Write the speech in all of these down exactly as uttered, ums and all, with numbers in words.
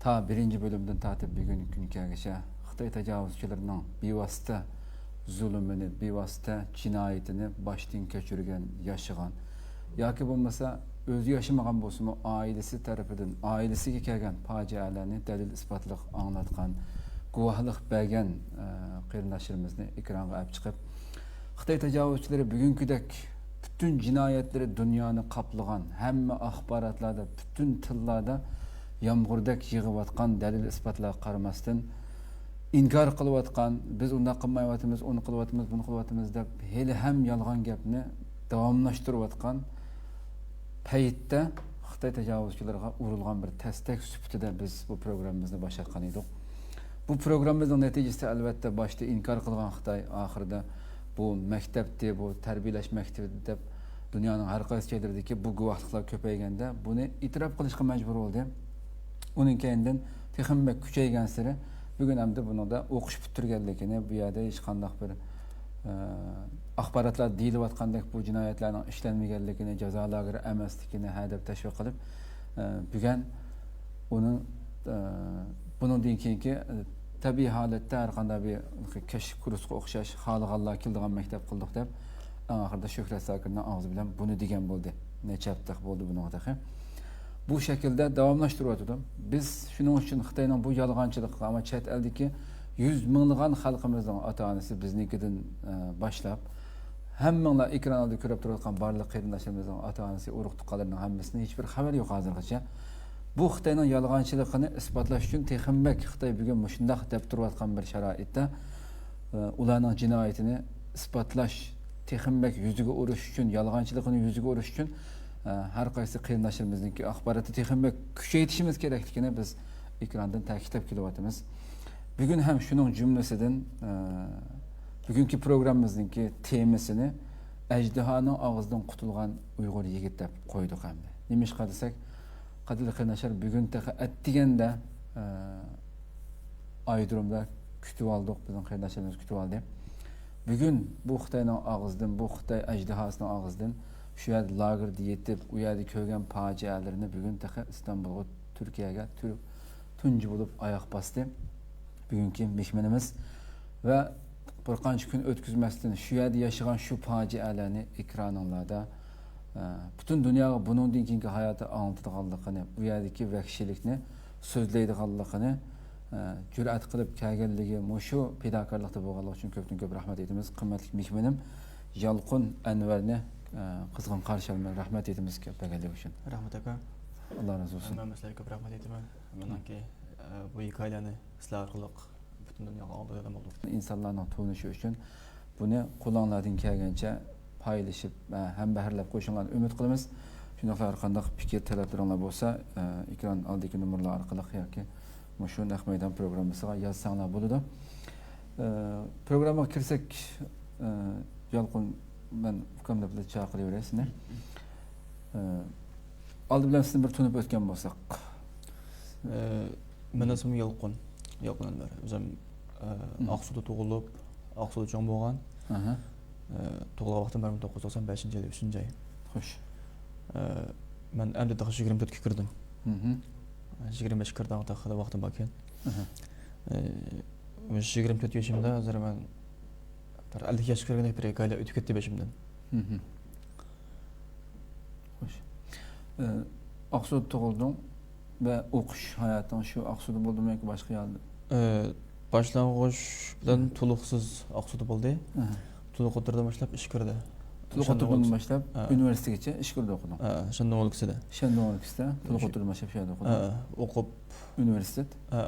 تا بىرىنچى بۆلۈمدىن تارتىپ بۈگۈنكى كۈنگىچە خىتاي تاجاۋۇزچىلىرىنىڭ بىۋاسىتە زۇلۇمىنى، بىۋاسىتە جىنايىتىنى باشتىن كەچۈرگەن، ياشىغان ياكى بولمىسا ئۆزى ياشىمىغان بولسىمۇ، ئائىلىسى تەرىپىدىن ئائىلىسىگە كەلگەن پاجىئەلەرنى دەلىل-ئىسپاتلىق ئاڭلاتقان، گۇۋاھلىق بەرگەن، ئە، قېرىنداشلىرىمىزنى ئېكرانغا ئەپ چىقىپ، خىتاي تاجاۋۇزچىلىرى بۈگۈنكىدەك پۈتۈن جىنايەتلىرى دۇنيانى قاپلىغان، ھەممە ئاخباراتلاردا، پۈتۈن تىللاردا يامغۇردەك يېغىۋاتقان دەلىل-ئىسپاتلارغا قارىماستىن، ئىنكار قىلىۋاتقان، بىز ئۇنداق قىلمايۋاتىمىز، ئۇنى قىلىۋاتىمىز، بۇنى قىلىۋاتىمىز دەپ، ھېلىھەم يالغان گەپنى داۋاملاشتۇرۇۋاتقان پەيتتە، خىتاي تاجاۋۇزچىلىرىغا ئۇرۇلغان بىر تەستەك سۈپىتىدە بىز بۇ پروگراممىمىزنى باشلاتقان ئىدۇق. بۇ پروگراممىمىزنىڭ نەتىجىسى، ئەلۋەتتە، باشتا ئىنكار قىلغان خىتاي، ئاخىرىدا بۇ مەكتەپتى، بۇ تەربىيەلەش مەكتىپى دەپ دۇنيانىڭ ھەر قايسى جايلىرىدىكى بۇ گۇۋاھلىقلار كۆپەيگەندە، بۇنى ئېتىراپ قىلىشقا مەجبۇر بولدى. ئۇنىڭ كەينىدىن تېخىمۇ بەك كۈچەيگەنسېرى، بۈگۈن ئەمدى بۇنىڭدا ئوقۇش پۈتتۈرگەنلىكىنى، بۇ يەردە ھېچقانداق بىر، ئە، ئاخباراتلار دېيىلىۋاتقاندەك بۇ جىنايەتلەرنىڭ ئىشلەنمىگەنلىكىنى، جازا لاگېرى ئەمەسلىكىنى ھە دەپ تەشۋىق قىلىپ، ئە، بۈگۈن ئۇنىڭ، ئە، بۇنىڭدىن كېيىنكى، ئە، تەبىئىي ھالەتتە ھەر قانداق بىر كەچلىك كۇرسقا ئوخشاش خالىغانلار كېلىدىغان مەكتەپ قىلدۇق دەپ، ئەڭ ئاخىرىدا شۆھرەت زاكىرنىڭ ئاغزى بىلەن بۇنى دېگەن بولدى. نەچچە ھەپتە بولدى بۇنىڭغا تېخى. بۇ شەكىلدە داۋاملاشتۇرۇۋاتىدۇ. بىز شۇنىڭ ئۈچۈن خىتاينىڭ بۇ يالغانچىلىقىغا، ئەمما چەت ئەلدىكى يۈز مىڭلىغان خەلقىمىزنىڭ ئاتا-ئانىسى بىزنىڭكىدىن، ئە، باشلاپ، ھەممىڭلار ئېكران ئالدىدا كۆرۈپ تۇرۇۋاتقان بارلىق قېرىنداشلىرىمىزنىڭ ئاتا-ئانىسى، ئۇرۇق-تۇغقانلىرىنىڭ ھەممىسىدىن ھېچبىر خەۋەر يوق ھازىرغىچە. بۇ خىتاينىڭ يالغانچىلىقىنى ئىسپاتلاش ئۈچۈن تېخىمۇ بەك خىتاي بۈگۈن مۇشۇنداق دەپ تۇرۇۋاتقان بىر شارائىتتا، ئە، ئۇلارنىڭ جىنايىتىنى ئىسپاتلاش، تېخىمۇ بەك يۈزىگە ئۇرۇش ئۈچۈن، يالغانچىلىقىنى يۈزىگە ئۇرۇش ئۈچۈن، ئە، ھەر قايسى قېرىنداشلىرىمىزنىڭكى ئاخباراتنى تېخىمۇ بەك كۈچەيتىشىمىز كېرەكلىكىنى بىز ئېكراندىن تەكىتلەپ كېلىۋاتىمىز. بۈگۈن ھەم شۇنىڭ جۈملىسىدىن، ئە، بۈگۈنكى پروگراممىمىزنىڭكى تېمىسىنى «ئەجدىھانىڭ ئاغزىدىن قۇتۇلغان ئۇيغۇر يىگىت» دەپ قويدۇق ئەمدى. نېمىشقا دېسەك، قەدىرلىك قېرىنداشلار، بۈگۈن تېخى ئەتىگەندە، ئە، ئايرودرومدا كۈتۈۋالدۇق، بىزنىڭ قېرىنداشلىرىمىز كۈتۈۋالدى. بۈگۈن بۇ خىتاينىڭ ئاغزىدىن، بۇ خىتاي ئەجدىھاسىنىڭ ئاغزىدىن شۇ يەردە لاگېردا يېتىپ، ئۇ يەردە كۆرگەن پاجىئەلىرىنى بۈگۈن تېخى ئىستانبۇلغا، تۈركىيەگە، تۈر-، تۇنجى بولۇپ ئاياق باستى. بۈگۈنكى مېھمىنىمىز ۋە بىر قانچە كۈن ئۆتكۈزمەستىن شۇ يەردە ياشىغان شۇ پاجىئەلەرنى ئېكرانىڭلاردا، ئە، پۈتۈن دۇنياغا بۇنىڭدىن كېيىنكى ھاياتى ئاڭلىتىدىغانلىقىنى، ئۇ يەردىكى ۋەھشىيلىكنى سۆزلەيدىغانلىقىنى، ئە، جۈرئەت قىلىپ كەلگەنلىكى، مۇشۇ پىداكارلىقتا بولغانلىقى ئۈچۈن كۆپتىن كۆپ رەھمەت ئېيتىمىز. قىممەتلىك مېھمىنىم يالقۇن ئەنۋەرنى، ئە، قىزغىن قارشى ئالىمەن. رەھمەت ئېيتىمىز كەلگەنلىكى ئۈچۈن. رەھمەت ئاكا. ئاللا رازى بولسۇن. ھەممىڭلارغا كۆپ رەھمەت ئېيتىمەن. مېنىڭكى، ئە، بۇ ھېكايىلەرنى سىلەر ئارقىلىق پۈتۈن دۇنياغا ئاڭلىتىدىغان بولدۇق. ئىنسانلارنىڭ تونۇشى ئۈچۈن بۇنى قولۇڭلاردىن كەلگەنچە پايلىشىپ، ھەمبەھىرلەپ قويۇشۇڭلارنى ئۈمىد قىلىمىز. شۇنداقلا ھەر قانداق پىكىر، تەلەپلىرىڭلار بولسا، ئېكران ئالدىدىكى نومۇرلار ئارقىلىق ياكى مۇشۇ نەق مەيدان پروگراممىسىغا يازساڭلار بولىدۇ. پروگراممىغا كىرسەك، يالقۇن، مەن ئۇكام دەپ چاقىرىۋېرەي سېنى. ئالدى بىلەن سىزنى بىر تونۇپ ئۆتكەن بولساق. ئە، مېنىڭ ئىسمىم يالقۇن. يالقۇن ئەنۋەر. ئۆزۈم، ئە، مم. ئاقسۇدا تۇغۇلۇپ، ئاقسۇدا چوڭ بولغان. ئاھا. ئە، تۇغۇلغان ۋاقتىم بىر مىڭ توققۇز يۈز توقسان بەشىنچى يىل، ئۈچىنچى ئاي. خوش. ئە، مەن ئەمدى تېخى يىگىرمە تۆتكە كىردىم. مم. يىگىرمە بەشكە كىردىم، تېخى ۋاقتىم بار ئىكەن. ئاھا. ئە، مۇشۇ يىگىرمە تۆت يېشىمدا ھازىر مەن بىر ئەللىك ياشقا كىرگەندەك بىر ھېكايىلەر ئۆتۈپ كەتتى بېشىمدىن. مم. خوش. ئە، ئاقسۇدا تۇغۇلدۇڭ ۋە ئوقۇش ھاياتىڭ شۇ ئاقسۇدا بولدىمۇ ياكى باشقا يەردە؟ ئە، باشلانغۇچ بىلەن مم. تولۇقسىز ئاقسۇدا بولدى. ئاھا. تولۇق ئوتتۇرىدىن باشلاپ ئىش كىردى. تولۇق ئوتتۇرىدىن باشلاپ ھە. ئۇنىۋېرسىتېتكىچە ئىش كىردى ئوقۇدۇڭ؟ ھە، شەندۇڭ ئۆلكىسىدە. شەندۇڭ ئۆلكىسىدە تولۇق ئوتتۇرىدىن باشلاپ شۇ يەردە ئوقۇدۇڭ؟ ھە، ئوقۇپ. ئۇنىۋېرسىتېت؟ ھە.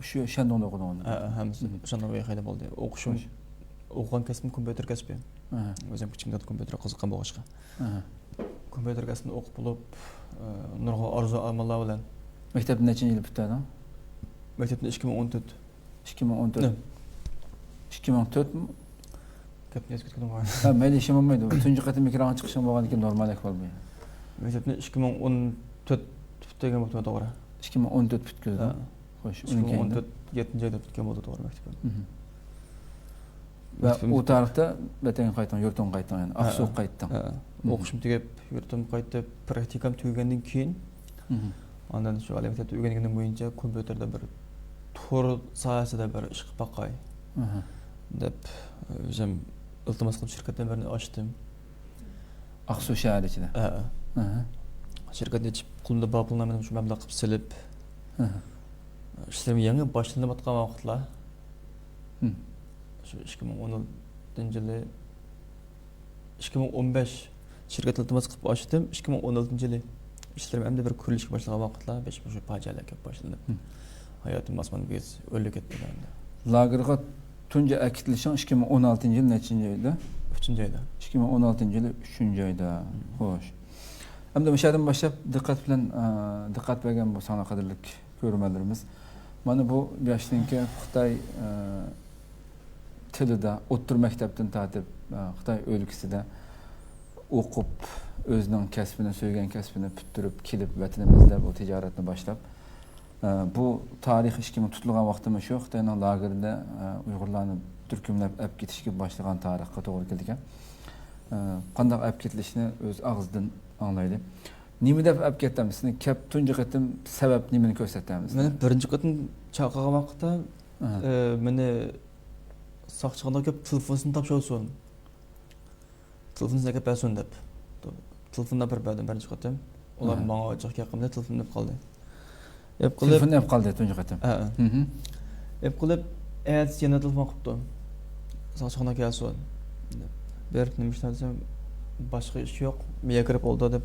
شۇ شەندۇڭدا ئوقۇدۇڭ ئۇنى؟ ھە، ھەممىسى مم. شەندۇڭ ۋەيخەيدە بولدى. ئوقۇشۇم، خوش. ئوقۇغان كەسپىم كومپيۇتېر كەسپى. ئاھا. ئۆزۈم كىچىكىمدىن كومپيۇتېرغا قىزىققان بولغاچقا. ئاھا. كومپيۇتېر كەسپىنى ئوقۇپ بولۇپ، ئە، نۇرغۇن ئارزۇ ئارمانلار بىلەن. مەكتەپنى نەچچىنچى يىلى پۈتتۈردۈڭ؟ مەكتەپنى ئىككى مىڭ ئون تۆت. ئىككى مىڭ ئون تۆت. نە؟ ئىككى مىڭ تۆت. گەپنى ئەسكەرتكىنىم بار. ھە، مەيلى، ھېچنېمە بولمايدۇ. تۇنجى قېتىم ئېكرانغا چىقىشىڭ بولغاندىكىن نورمال ئەھۋال بۇ. مەكتەپنى ئىككى مىڭ ئون تۆت پۈتتۈرگەن بولدۇم، توغرا. ئىككى مىڭ ئون تۆت پۈتكۈزدۈڭ. ھە. خوش، ئىككى مىڭ ئون تۆت، ئۇنىڭ كەينىدىن؟ يەتتىنچى ئايدا پۈتكەن بولدى، توغرا، مەكتىپىم. مم. ۋە مەكتىپىم ئۇ تارىختا ۋەتەنگە قايتتىڭ، يۇرتۇڭغا قايتتىڭ، يەنى ھە، ئاقسۇغا قايتتىڭ. ھە. مم. ئوقۇشۇم تۈگەپ، يۇرتۇمغا قايتىپ، پراكتىكام تۈگىگەندىن كېيىن، مم. ئاندىن شۇ ئالىي مەكتەپتە ئۆگەنگىنىم بويىچە كومپيۇتېردا بىر تور ساھەسىدە بىر ئىش قىلىپ باقاي، ئاھا، دەپ، ئۆزۈم ئىلتىماس قىلىپ شىركەتتىن بىرنى ئاچتىم. ئاقسۇ شەھەر ئىچىدە؟ ھە. ئاھا. شىركەتنى ئېچىپ، قولۇمدا بار پۇلنى مەن شۇ مەبلەغ قىلىپ سېلىپ، ئاھا، ئىشلىرىم يېڭى باشلىنىۋاتقان ۋاقىتلار. ھىم. شۇ ئىككى مىڭ ئون ئالتىنچى يىلى، ئىككى مىڭ ئون بەش شىركەتتە ئىلتىماس قىلىپ ئاچتىم. ئىككى مىڭ ئون ئالتىنچى يىلى ئىشلىرىم ئەمدى بىر كۆرۈلۈشكە باشلىغان ۋاقىتلار، بەش مۇشۇ پاجىئەلەر كەپ باشلىنىپ، ھىم، ھاياتىم ئاسمان بىز ئۆرلۈپ كەتتى ئەمدى. لاگېرغا تۇنجى ئەكېتىلىشىڭ ئىككى مىڭ ئون ئالتىنچى يىل نەچچىنچى ئايدا؟ ئۈچىنچى ئايدا. ئىككى مىڭ ئون ئالتىنچى يىلى ئۈچىنچى ئايدا. ھىم. خوش. ئەمدى مۇشۇ يەردىن باشلاپ دىققەت بىلەن، ئە، دىققەت بەرگەن بولساڭلار، قەدىرلىك كۆرۈرمەنلىرىمىز. مانا بۇ ياشنىڭكى خىتاي، ئە، تىلىدا ئوتتۇرا مەكتەپتىن تارتىپ، ئە، خىتاي ئۆلكىسىدە ئوقۇپ، ئۆزىنىڭ كەسپىنى، سۆيگەن كەسپىنى پۈتتۈرۈپ كېلىپ، ۋەتىنىمىزدە بۇ تىجارەتنى باشلاپ، ئە، بۇ تارىخ ئىشىكىمۇ تۇتۇلغان ۋاقتىمۇ شۇ خىتاينىڭ لاگېرىدا، ئە، ئۇيغۇرلارنى تۈركۈملەپ ئەپ كېتىشكە باشلىغان تارىخقا توغرا كېلىدىكەن. ئە، قانداق ئەپ كېتىلىشىنى ئۆز ئاغزىدىن ئاڭلايلى. نېمە دەپ ئەپ كەتتى ئەمدى سېنى؟ كەپ تۇنجى قېتىم سەۋەب نېمىنى كۆرسەتتى ئەمدى سېنى؟ مېنى بىرىنچى قېتىم چاقىرغان ۋاقىتتا، ئاھا، ئە، مېنى ساقچىخانىغا كەپ تېلېفونسىنى تاپشۇرسۇن، تېلېفونسىنى ئەكەپ بەرسۇن دەپ. تېلېفوننى ئاپىرىپ بەردىم بىرىنچى قېتىم. ئۇلار، ئاھا، ماڭا جىق گەپ قىلمىدى، تېلېفوننى ئېلىپ قالدى. ئېلىپ قېلىپ، تېلېفوننى ئېلىپ قالدى تۇنجى قېتىم. ھە. مھم. ئېلىپ قېلىپ، ئەتىسى يەنە تېلېفون قىپتۇ. ساقچىخانا كەلسۇن. بېرىپ نېمە ئىش دېسەم، باشقا ئىش يوق. مەيەگە كىرىپ ئولتۇر دەپ،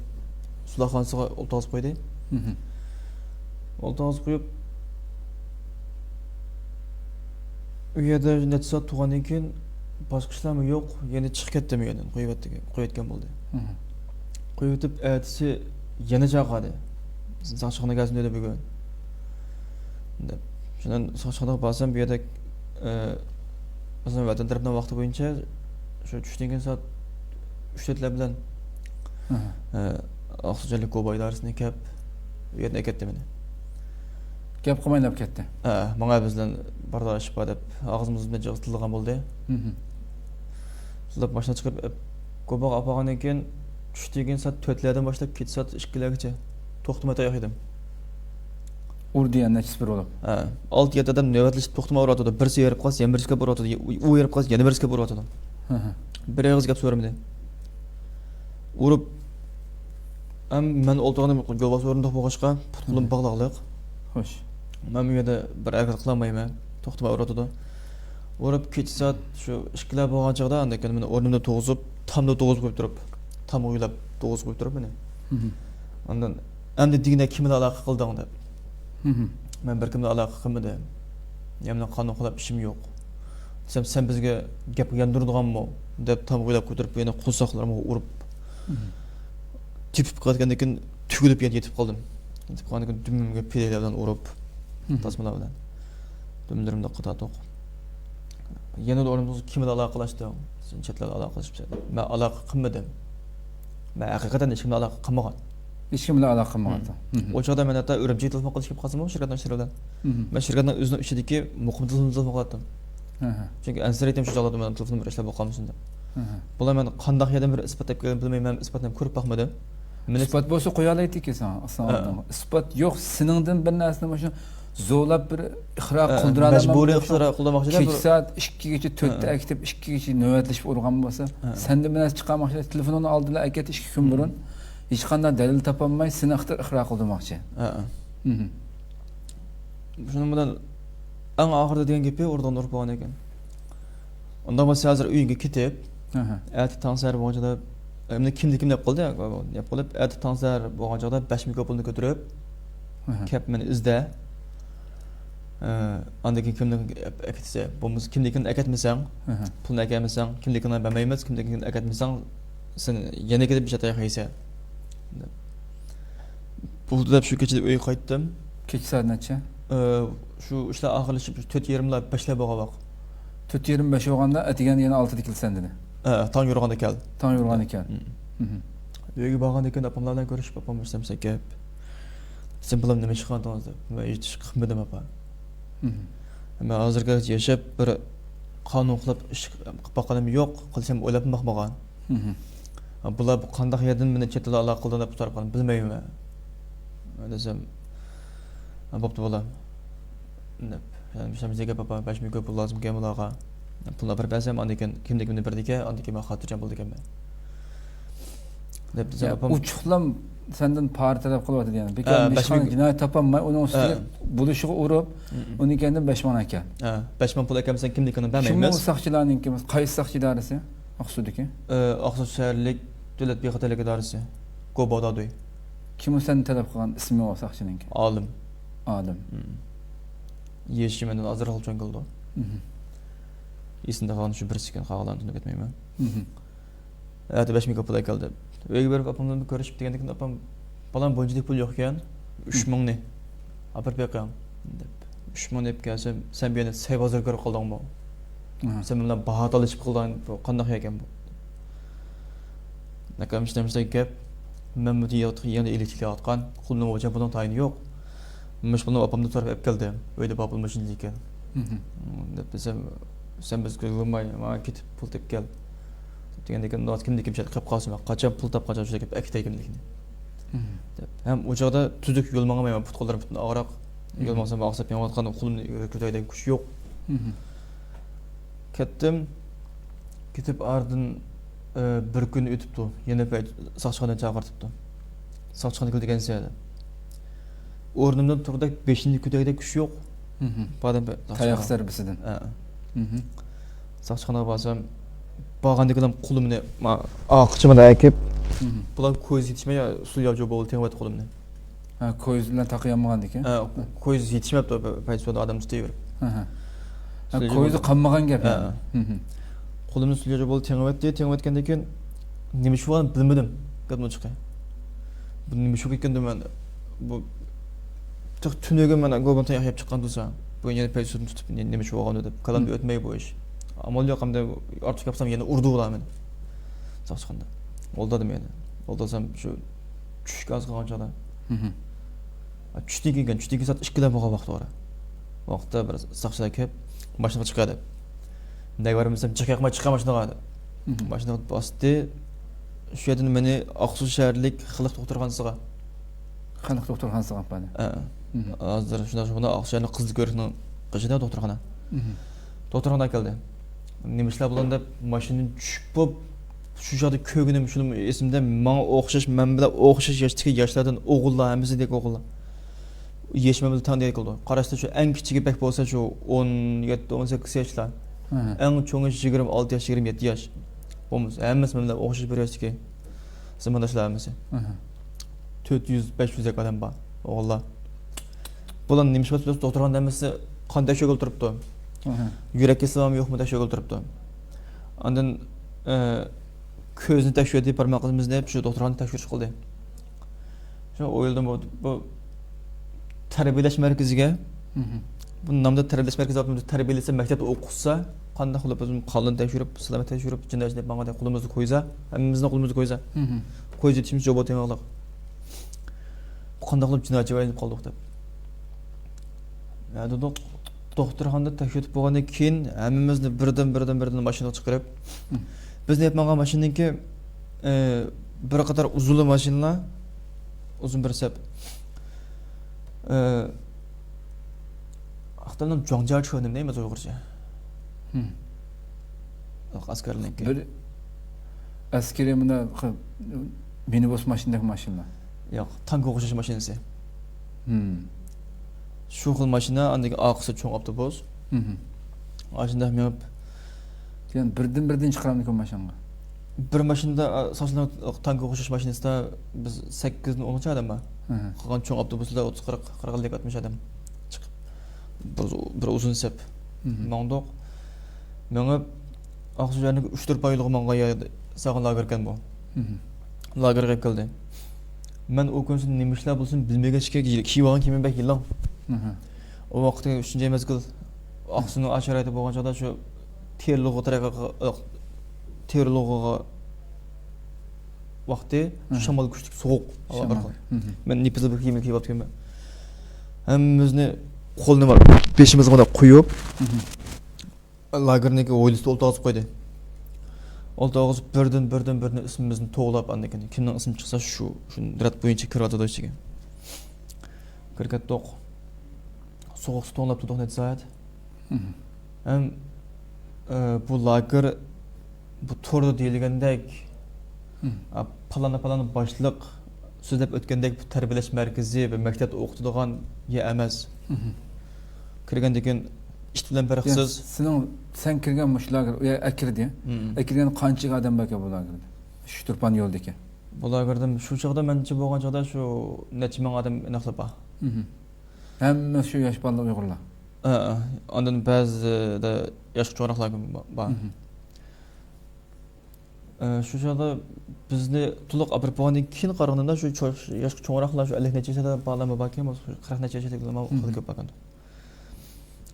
سولاقخانىسىغا ئولتۇرغۇزۇپ قويدى. مھم. ئولتۇرغۇزۇپ قويۇپ، ئۇ يەردە نەچچە سائەت تۇرغاندىن كېيىن، باشقا ئىشلارمۇ يوق، يەنە چىقىپ كەتتىم ئۇ يەردىن، قويۇۋەتتى-، قويۇۋەتكەن بولدى. مھم. قويۇۋېتىپ، ئەتىسى يەنە چاقىردى. ساقچىخانىغا كەلسۇن دېدى بۈگۈن، دەپ. شۇندىن ساقچىخانىغا بارسام، بۇ يەردە، ئە، مەسىلەن، ۋەتەن تەرەپنىڭ ۋاقتى بويىچە شۇ چۈشتىن كېيىن سائەت ئۈچ تۆتلەر بىلەن، مھم، ئە، ئاقسۇ جەنۇبىي كوبا ئىدارىسىنى كەپ، ئۇ يەردىن ئەكەتتى مېنى. گەپ قىلمايلا ئەپ كەتتى. ھە، ماڭا بىز بىلەن بىر تال ئىش بار دەپ، ئاغزىمىزنى جىق تىللىغان بولدى. مھم. تىللاپ ماشىنا چىقىرىپ ئەپ-، كوباغا ئاپارغاندىن كېيىن، چۈشتىن كېيىن سائەت تۆتلەردىن باشلاپ كېچە سائەت ئىككىلەرگىچە توختىماي تاياق يېدىم. ئۇردى يەنە نەچچىسى بىر بولۇپ. ھە، ئالتە يەتتە ئادەم نۆۋەتلىشىپ توختىماي ئۇرۇۋاتىدۇ. بىرسى ھېرىپ قالسا، يەنە بىرسى كېلىپ ئۇرۇۋاتىدۇ. ئۇ ھېرىپ قالسا، يەنە بىرسى كېلىپ ئۇرۇۋاتىدۇ. ھە، ھە. بىر ئېغىز گەپ سورىمىدى. ئۇرۇپ، ھەم مەن ئولتۇرغىنىم يولۋاس ئورۇندۇق بولغاچقا، پۇت-قولۇم، ھە، باغلاقلىق. خوش. مەن بۇ يەردە بىر ھەرىكەت قىلالمايمەن. توختىماي ئۇرۇۋاتىدۇ. ئۇرۇپ كېچە سائەت شۇ ئىككىلەر بولغان چاغدا، ئاندىن كېيىن مېنى ئورنۇمدا تۇرغۇزۇپ، تامدا تۇرغۇزۇپ قويۇپ تۇرۇپ، تامغا يۆلەپ تۇرغۇزۇپ قويۇپ تۇرۇپ مېنى. مھم. ئاندىن ئەمدى دېگىنە كىم بىلەن ئالاقە قىلدىڭ دەپ. مھم. مەن بىر كىم بىلەن ئالاقە قىلمىدىم. يەنە قانۇن خىلاپ ئىشىم يوق. دېسەم، سەن بىزگە گەپ ياندۇردۇڭغۇمۇ دەپ تامغا يۆلەپ كۆتۈرۈپ، يەنە قورساقلىرىمغا ئۇرۇپ، مھم، تېپىپ قالغاندىن كېيىن تۈگۈلۈپ يەنە يېتىپ قالدىم. يېتىپ قالغاندىن كېيىن دۈمۈمگە پىلەيلەر بىلەن ئۇرۇپ، مھم، تاسمىلار بىلەن دۈملىرىمنى قاتاتۇق. يەنە ئورنۇمدىن كىم بىلەن ئالاقىلەشتىڭ؟ سەن چەت ئەل ئالاقىلىشىپ. مەن ئالاقە قىلمىدىم. مەن ھەقىقەتەن ھېچكىم بىلەن ئالاقە قىلمىغان. ھېچكىم بىلەن ئالاقە قىلمىغانتىڭ. مھم. مھم. ئۇ چاغدا مەن ھەتتا ئۈرۈمچىگە تېلېفون قىلىش كېلىپ قالسىمۇ، شىركەتنىڭ ئىشلىرى بىلەن. مھم. مەن شىركەتنىڭ ئۆزىنىڭ ئىچىدىكى مۇقىم تېلېفونىغا تېلېفون قىلاتتىم. ئەھە. چۈنكى ئەنسىرەيتتىم شۇ چاغلاردا مېنىڭ تېلېفونۇم بىر ئىشلار بولۇپ قالمىسۇن دەپ. ئەھە. بۇلار مەن قانداق يەردىن بىر ئىسپات تېپىپ كەلگەنلىكىنى بىلمەيمەن، ئىسپاتنى ھەم كۆرۈپ باقمىدىم. مېنى ئىسپات بولسا قويالايتتىكى ساڭا، ئەسلىڭ ئە. ئالدىڭغا. ئىسپات يوق، سېنىڭدىن بىر نەرسىنى مۇشۇ زورلاپ بىر ئىقرار ئە، قىلدۇرالايمەن مەجبۇرىي دەپ ئىقرار قىلدۇرماقچىدە كېچە بىر سائەت ئىككىگىچە، تۆتتە ئە. ئەكېتىپ، ئىككىگىچە نۆۋەتلىشىپ ئۇرغان بولسا، ئە. سەندىن بىر نەرسە چىقارماقچى، تېلېفونۇڭنى ئالدىلا ئەكەت ئىككى كۈن بۇرۇن. ھېچقانداق دەلىل تاپالماي، سېنى ئىقرار قىلدۇرماقچى. ئە، ئە. مھم. شۇنىڭ بىلەن ئەڭ ئاخىرىدا دېگەن گېپى ئۇرۇقدان ئۇرۇپ بولغاندىن كېيىن. ئۇنداق بولسا ھازىر ئۆيۈڭگە كېتىپ، ئەتە تاڭ سەھەر بولغانچىدا، ئە، مېنى كىمدە كىم دەپ قالدى، دەپ قېلىپ، ئەتە تاڭ سەھەر بولغانچاغدا بەش مىكروفوننى كۆتۈرۈپ، كەپ مېنى ئىزدە. ئە، ئاندىن كېيىن كىمنى ئەكەتسە، بولمىسا كىمنىڭكىنى ئەكەتمىسەڭ، پۇلنى ئەكەلمىسەڭ، كىمنىڭكىنى بەرمەيمىز، كىمنىڭكىنى ئەكەتمىسەڭ، سەن يەنە كېلىپ بىر چاتاق يەيسەن. بولدى دەپ شۇ كېچىدە ئۆيگە قايتتىم. كېچە سائەت نەچچە؟ ئە، شۇ ئىشلار ئاخىرلىشىپ، تۆت يېرىملا، بەشلەر بولغان ۋاقىت. تۆت يېرىم، بەش بولغاندا، ئەتىگەندە يەنە ئالتىدە كېلىسەن دېدى. ئە، تاڭ يورۇغاندا كەل. تاڭ يورۇغاندا كەل. مھم. مھم. ئۆيگە بارغاندىن كېيىن ئاپاملار بىلەن كۆرۈشۈپ، ئاپام بىر سەمسە گەپ. سىز بالام نېمە ئىش قىلغانتىڭىز دەپ. مەن ھېچ ئىش قىلمىدىم، ئاپا. مھم. مەن ھازىرغىچە ياشاپ، بىر قانۇن خىلاپ ئىش قىلىپ باققىنىم يوق، قىلسام ئويلاپمۇ باقمىغان. مھم. بۇلار بۇ قانداق يەردىن مېنى چەت ئەلدە ئالاقە قىلدى دەپ سوراپ قالدىم، بىلمەيمەن. دېسەم، بوپتۇ، بالام، دەپ. يەنە بىر گەپ، ئاپا، بەش مىڭ كوي پۇل لازىمكەن بۇلارغا. پۇلنى ئاپىرىپ بەرسەم، ئاندىن كېيىن كىملىكىمنى بېرىدىكەن، ئاندىن كېيىن مەن خاتىرجەم بولىدىكەنمەن، دەپ دېسەم، يا، ئاپام ئۇچۇقلام سەندىن پارا تەلەپ قىلىۋاتىدۇ يەنە. بىكار ھە، بەش مىڭ ھېچقانداق جىنايەت تاپالماي، ئۇنىڭ ئۈستىگە ھە. بولۇشىغا ئۇرۇپ، ھە. ئۇنىڭ كەينىدىن بەش مىڭ ئەكەل. ھە، بەش مىڭ پۇل ئەكەلمىسەڭ، كىملىكىڭنى بەرمەيمىز. كىم ئۇ ساقچىلارنىڭكى؟ قايسى ساقچى ئىدارىسى؟ ئاقسۇدىكى؟ ئە، ئاقسۇ شەھەرلىك دۆلەت بىخەتەرلىك ئىدارىسى. گوبادا دوي. كىم ئۇ سەندىن تەلەپ قىلغان ئىسمى ئۇ ساقچىنىڭكى؟ ئالىم. ئالىم. مم. يېشى مەندىن ئازراق چوڭ كېلىدۇ. مم. ئېسىمدە قالغان شۇ بىرسى ئىكەن، قالغانلارنى تونۇپ كەتمەيمەن. مم. ئەتە بەش مىڭ كوي پۇل ئەكەلدى. ئۆيگە بېرىپ ئاپام بىلەن كۆرۈشۈپ دېگەندىكىن، ئاپام، بالام، بۇنچىلىك پۇل يوق ئىكەن، ئۈچ مىڭنى ئاپىرىپ بېقىڭ، دەپ. ئۈچ مىڭنى ئېلىپ كەلسەم، سەن بۇ يەردە سەي بازار كۆرۈپ قالدىڭمۇ؟ ئاھا. سەن بىلەن باھا تالىشىپ قالدىڭ، بۇ قانداق ئىكەن بۇ؟ ئاكام ئىشلەمسە گەپ، مەن بۇ يەردە ئېلىپ كېلىۋاتقان، قولۇمدا بولغان پۇلنىڭ تايىنى يوق. مۇشۇ پۇلنى ئاپامدىن سوراپ ئېلىپ كەلدىم. ئۆيدە بار پۇل مۇشۇنچە ئىكەن. مم. دەپ دېسەم، سەن بىز كۆرگۈلماي، ماڭا كېتىپ پۇل تېپىپ كەل. دېگەندىن كېيىن، كىمدە كىم قېلىپ قالسا، مەن قاچان پۇل تاپقان چاغدا شۇ كېلىپ ئەكېتەي كىملىكنى. مم. دەپ. ھەم ئۇ چاغدا تۈزۈك يول ماڭالمايمەن، پۇت قوللىرىم پۈتۈن ئاغرىق. يول مم. ماڭسام ئاغرىپ يېڭىۋاتقان، قولۇمنى كۆتۈرەلەيدىغان كۈچ يوق. مم. كەتتىم. كېتىپ ئارىدىن، ئە، بىر كۈن ئۆتۈپتۇ. يەنە پەي-، ساقچىخانىدىن چاقىرتىپتۇ. ساقچىخانىغا كېلىدىكەنسەن دەپ. ئورنۇمدىن تۇردەك، بېشىمنى كۆتۈرگۈدەك كۈچ يوق. مم. باردىم پە-، تاياق ساقچىخانىغا. زەربىسىدىن. ھە. مم. ساقچىخانىغا بارسام، بارغاندىكىلا قولۇمنى، ما-، ئارقىچىمدا ئەكىپ، مم. بۇلار كويزا يېتىشمەي، سۇ ياۋجۇ بولدى، تېڭىۋەتتى قولۇمنى. ھە، كويزا بىلەن تاقىيالمىغاندىكىن. ھە، كويزا يېتىشمەپتۇ، پەيسىدە ئادەم تۇتۇۋېرىپ. ھە، ھە. ھە، سۇ كويزا قالمىغان گەپ ھە. يەنى. ھە، ھە. قولۇمنى سۇ ياۋجۇ بولدى، تېڭىۋەتتى، تېڭىۋەتكەندىن كېيىن نېمە ئىش بولغانىنى بىلمىدىم. گەپنىڭ ئېچىقى. بۇ نېمە ئىش بولۇپ كەتكەندۇ مەن؟ بۇ تېخى تۈنۈگۈن مەن گوبان تاياق يەپ چىققان تۇرسا، بۇ يەنە پەيسىدىن تۇتۇپ، نېمە ئىش بولغاندۇ دەپ، كاللامدىن ئۆتمەي بۇ ئىش. ئامال يوق، ئەمدى ئارتۇق ياپسام يەنە ئۇرىدۇ بۇلار مېنى. ساقچىخانىدا. ئولتۇردۇم يەنە. ئولتۇرسام شۇ چۈشكە ئاز قالغان چاغدا. ھە، ھە. چۈشتىن كېيىن، چۈشتىن كېيىن سائەت ئىككىدە بولغان ۋاقىت بار. ۋاقىتتا بىر ساقچىلار كېلىپ، ماشىنىغا چىقە دەپ. نەگە بارمىسام، جىق ياقماي چىقە ماشىنىغا دەپ. ماشىنىغا باستى. شۇ يەردىن مېنى ئاقسۇ شەھەرلىك خەلق دوختۇرخانىسىغا. خەلق دوختۇرخانىسىغا ئاپاردى. ھە. ھازىر شۇنداق، شۇنداق ئاقسۇ شەھەرلىك قىزىل كۆۋرۈكنىڭ قېشىدا دوختۇرخانا. دوختۇرخانىغا كەلدى. نېمە ئىشلار بولغان دەپ ماشىنىدىن چۈشۈپ بولۇپ، شۇ چاغدا كۆرگىنىم شۇنىمۇ ئېسىمدە، ماڭا ئوخشاش، مەن بىلەن ئوخشاش ياشتىكى ياشلاردىن ئوغۇللار، ھەممىسى دېگەن ئوغۇللار. يېشى مەن بىلەن تەڭ دېگەن ئوغۇللار. قاراشتا شۇ ئەڭ كىچىكى بەك بولسا شۇ ئون يەتتە، ئون سەككىز ياشلار. ھە. ئەڭ چوڭى يىگىرمە ئالتە ياش، يىگىرمە يەتتە ياش. بولمىسا ھەممىسى مەن بىلەن ئوخشاش بىر ياشتىكى زېمىنداشلار ھەممىسى. ھە. تۆت يۈز، بەش يۈز يەك ئادەم بار، ئوغۇللار. بۇلار نېمە ئىش قىلىپ، دوختۇرخانىدا ھەممىسى قان تەكشۈرگىلى تۇرۇپتۇ. ئاھا. يۈرەك كېسىلى بارمۇ يوقمۇ تەكشۈرگىلى تۇرۇپتۇ. ئاندىن، ئە، كۆزنى تەكشۈردى، بارماق ئىزىمىزنى دەپ شۇ دوختۇرخانىدا تەكشۈرۈش قىلدى. شۇ ئويلىدىم، بۇ، بۇ تەربىيەلەش مەركىزىگە، مم. بۇ نامدا تەربىيەلەش مەركىزى ئاتىمىز، تەربىيەلىسە، مەكتەپتە ئوقۇتسا، قانداق قىلىپ بىز قاننى تەكشۈرۈپ، سالامەت تەكشۈرۈپ، جىنايەتچىنى دەپ ماڭغاندا قولىمىزنى قويسا، ھەممىمىزنىڭ قولىمىزنى قويسا، مم. كويزا يېتىشىمىز جوبا تېڭىغلىق. قانداق قىلىپ جىنايەتچىگە ئايلىنىپ قالدۇق دەپ. ھە، دېدۇق، دوختۇرخانىدا تەكشۈرتۈپ بولغاندىن كېيىن ھەممىمىزنى بىردىن، بىردىن، بىردىن ماشىنىغا چىقىرىپ، مم. بىزنى ئېلىپ ماڭغان ماشىنىدىن كېيىن، ئە، بىر قاتار ئۇزۇنلا ماشىنىلار، ئۇزۇن بىر سەپ. ئە، ئاختالنىڭ جۇاڭجياچۈەن دەيمىز ئۇيغۇرچە. مم. ئەسكەرلەرنىڭكى. بىر ئەسكىرىي مۇنداق مىنىبۇس ماشىنىدەك ماشىنا. ياق، تانكىغا ئوخشاش ماشىنىسى. مم. شۇ خىل ماشىنا، ئاندىن كېيىن ئارقىسى چوڭ ئاپتوبۇس. مم. ئاشۇنداق مېڭىپ. يەنى بىردىن بىردىن چىقىرامدىكىن ماشىنىغا؟ بىر ماشىنىدا، ئا، ساقچىلار تانكىغا ئوخشاش ماشىنىسىدا بىز سەككىزدىن ئونغىچە ئادەم بار. ھە، ھە. قالغان چوڭ ئاپتوبۇسلاردا ئوتتۇز، قىرىق، قىرىق، ئەللىك، ئاتمىش ئادەم چىقىپ. بىر، بىر ئۇزۇن سەپ. مم. ماڭدۇق. مېڭىپ، ئاقسۇ شەھىرىنىڭ ئۈچ تۆت پايلىقى ماڭغان يەردە سالغان لاگېر ئىكەن بۇ. مم. لاگېرغا كەپ كەلدى. مەن ئۇ كۈنسى نېمە ئىشلار بولسۇن بىلمىگەچكە، كىيىۋالغان كىيىمىم بەك يېلىڭ. مم. ئۇ ۋاقىتتا ئۈچىنچى مەزگىل ئاقسۇنىڭ ئاشۇ رايونىدا بولغان چاغدا شۇ تېرىلغۇ تەرەققىي، تېرىلغۇغا ۋاقتى، مم. شامال كۈچلۈك، سوغۇق. ھاۋا بىر شامال. خىل. مم. مەن نېپىزلىك كىيىم كىيىۋاتىمەن. ھەممىمىزنى قولىنى بېشىمىزغا مۇنداق قويۇپ، مم. لاگېرنىڭكى ھويلىسىدا ئولتۇرغۇزۇپ قويدى. ئولتۇرغۇزۇپ بىردىن، بىردىن، بىردىن ئىسمىمىزنى توۋلاپ، ئاندىن كېيىن كىمنىڭ ئىسمى چىقسا شۇ، شۇ رەت بويىچە كىرىۋاتىدۇ ئىچىگە. كىرىپ كەتتۇق. سوغۇق سۇ توڭلاپ تۇردۇق نەچچە سائەت. ھەم، ئە، بۇ لاگېر، بۇ توردا دېيىلگەندەك، ئە، پالانى، پالانى باشلىق سۆزلەپ ئۆتكەندەك بۇ تەربىيەلەش مەركىزى ۋە مەكتەپتە ئوقۇتىدىغان يەر ئەمەس. كىرگەندىن كېيىن ئىت بىلەن پەرقسىز. سېنىڭ، سەن كىرگەن مۇشۇ لاگېر، ئۇ يەر ئەكىردى. ئەكىرگەن قانچىلىك ئادەم باركەن بۇ لاگېردا؟ شۇ تۇرپان يولىدىكى. بۇ لاگېردا شۇ چاغدا، مەنچە بولغان چاغدا شۇ نەچچە مىڭ ئادەم ئېنىقلا بار. ھەممە شۇ ياش بالىلار ئۇيغۇرلار. ھە، ئاندىن بەزىدە ياشقا چوڭراقلار بار. ئە، شۇ چاغدا بىزنى تولۇق ئاپىرىپ بولغاندىن كېيىن قارىغىنىمدا، شۇ چو-، ياشقا چوڭراقلار، شۇ ئەللىك نەچچە ياشلار بالىلارمۇ باركەن، بولمىسا قىرىق نەچچە ياشلىقلارمۇ خېلى كۆپ باركەن.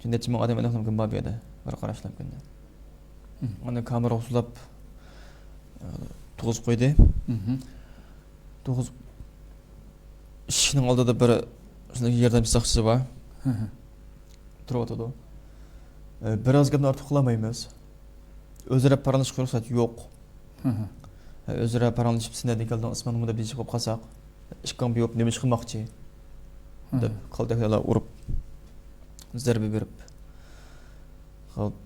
شۇ نەچچە مىڭ ئادەم ئېنىقلا بار بۇ يەردە، بىر قاراشلىق كۈندە. ئاندىن كامېرا ئۇسۇللاپ، ئە، تۇغۇزۇپ قويدى. تۇغۇز ئىشىكنىڭ ئالدىدا بىر شۇنداق ياردەمچى ساقچىسى بار. تۇرۇۋاتىدۇ. ئە، بىراز گەپنى ئارتۇق قىلالمايمىز. ئۆزئارا پاراڭلىشىشقا رۇخسەت يوق. ئە، ئۆزئارا پاراڭلىشىپ، سەن نەدىن كەلدىڭ، ئىسمىڭ نېمە دەپ دېيىشىپ قالساق، ئىككىڭ بىۋاپ نېمە ئىش قىلماقچى؟ دەپ كالتەكلەرلا ئۇرۇپ، زەربە بېرىپ، خاپ،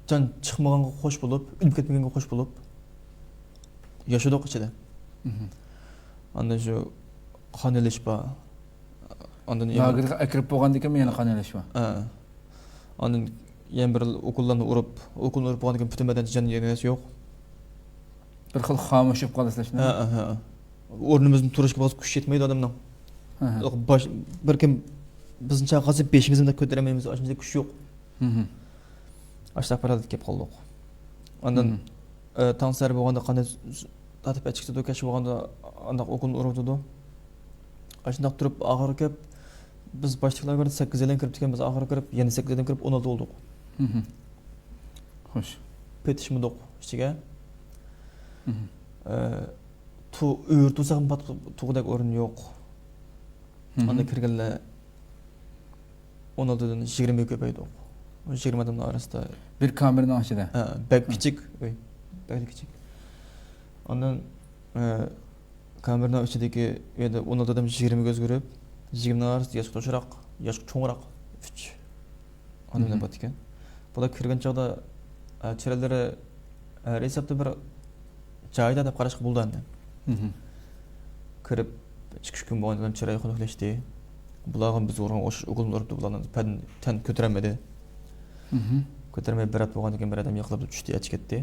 جان چىقمىغانغا خوش بولۇپ، ئۆلۈپ كەتمىگەنگە خوش بولۇپ ياشىدۇق ئىچىدە. ئاندىن شۇ قان ئېلىش بار. ئاندىن يەنە لاگېرغا ئەكىرىپ بولغاندىن كېيىنمۇ يەنە قان ئېلىش بار. ھە. ئاندىن يەنە بىر ئوكۇللارنى ئۇرۇپ، ئوكۇلنى ئۇرۇپ بولغاندىن كېيىن پۈتۈن بەدەندە جان يەنە يوق. بىر خىل خامۇش بولۇپ قالىسىلەر شۇنداق. ھە، ھە. ئورنىمىزدىن تۇرۇشقا بولسا كۈچ يەتمەيدۇ ئادەمنىڭ. باش، بىر كىم بىزنى چاقىرسا بېشىمىزنى كۆتۈرەلمەيمىز، ئاشۇنداق كۈچ يوق. ئاشۇنداق بىر ھالەتكە كېلىپ قالدۇق. ئاندىن، ئە، تاڭ سەھەر بولغاندا قانداق تارتىپ ئەچىكىتىدۇ، كەچ بولغاندا ئانداق ئوكۇلنى ئۇرۇۋېتىدۇ. ئاشۇنداق تۇرۇپ ئاخىرى كەپ، بىز باشتىكىلار كۆرۈپ سەككىزەيلەن كىرىپتىكەن، بىز ئاخىرى كىرىپ يەنە سەككىزەيلەن كىرىپ ئون ئالتە بولدۇق. خوش. پېتىشمىدۇق ئىچىگە. ئە، تۇ-، ئۆرە تۇرساقمۇ پات-، تۇغۇدەك ئورۇن يوق. ئاندىن كىرگەنلەر ئون ئالتىدىن يىگىرمىگە كۆپەيدۇق. يىگىرمە ئادەمنىڭ ئارىسىدا. بىر كامېرنىڭ ئىچىدە؟ ھە، بەك كىچىك ئۆي. بەك كىچىك. ئاندىن، ئە، كامېرنىڭ ئىچىدىكى ئۆيدە ئون ئالتە ئادەم يىگىرمىگە ئۆزگىرىپ، يىگىرمىنىڭ ئارىسىدا ياشقا توشراق، ياشقا چوڭراق ئۈچ ئادەملەر بارتىكەن. بۇلار كىرگەن چاغدا، ئە، چىرايلىرى ھەر ھېسابتا بىر جايىدا دەپ قاراشقا بولىدۇ ئەمدى. كىرىپ ئىككى ئۈچ كۈن بولغاندىن كېيىن چىرايى خۇنۈكلەشتى. بۇلارغا بىز ئۇرغان ئوخشاش ئوكۇلنى ئۇرۇپتۇ، بۇلارنىڭ تەن، تەن كۆتۈرەلمىدى. كۆتۈرمەي بىر ھەپتە بولغاندىن كېيىن بىر ئادەم يىقىلىپ چۈشتى، ئەچىكەتتى.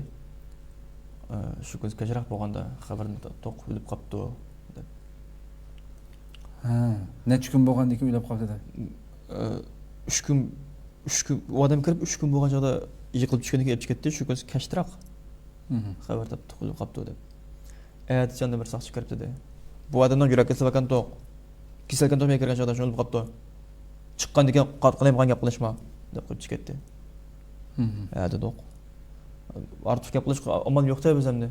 ئە، شۇ كۈنى كەچرەك بولغاندا خەۋەرنى تاپتۇق، ئۆلۈپ قاپتۇ دەپ. ھە، نەچچە كۈن بولغاندىن كېيىن ئۆلۈپ قاپتۇ دەپ. ئە، ئۈچ كۈن، ئۈچ كۈن، ئۇ ئادەم كىرىپ ئۈچ كۈن بولغان چاغدا يىقىلىپ چۈشكەندىن كېيىن ئەپ چىقىتتى، شۇ كۈنى كەچتىراق خەۋەر تاپتۇق، ئۆلۈپ قاپتۇ دەپ. ئەتىسى يەنە بىر ساقچى كىرىپ دېدى، بۇ ئادەمنىڭ يۈرەك كېسىلى باركەنتۇق. كېسەل ئىكەنتۇق، مەن كىرگەن چاغدا شۇ ئۆلۈپ قاپتۇ. چىققاندىن كېيىن قا-، قالايمىقان گەپ قىلىشما دەپ قويۇپ چىقىپ كەتتى. ھە دېدۇق. ئارتۇق گەپ قىلىشقا ئامال يوق-تە بىز ئەمدى.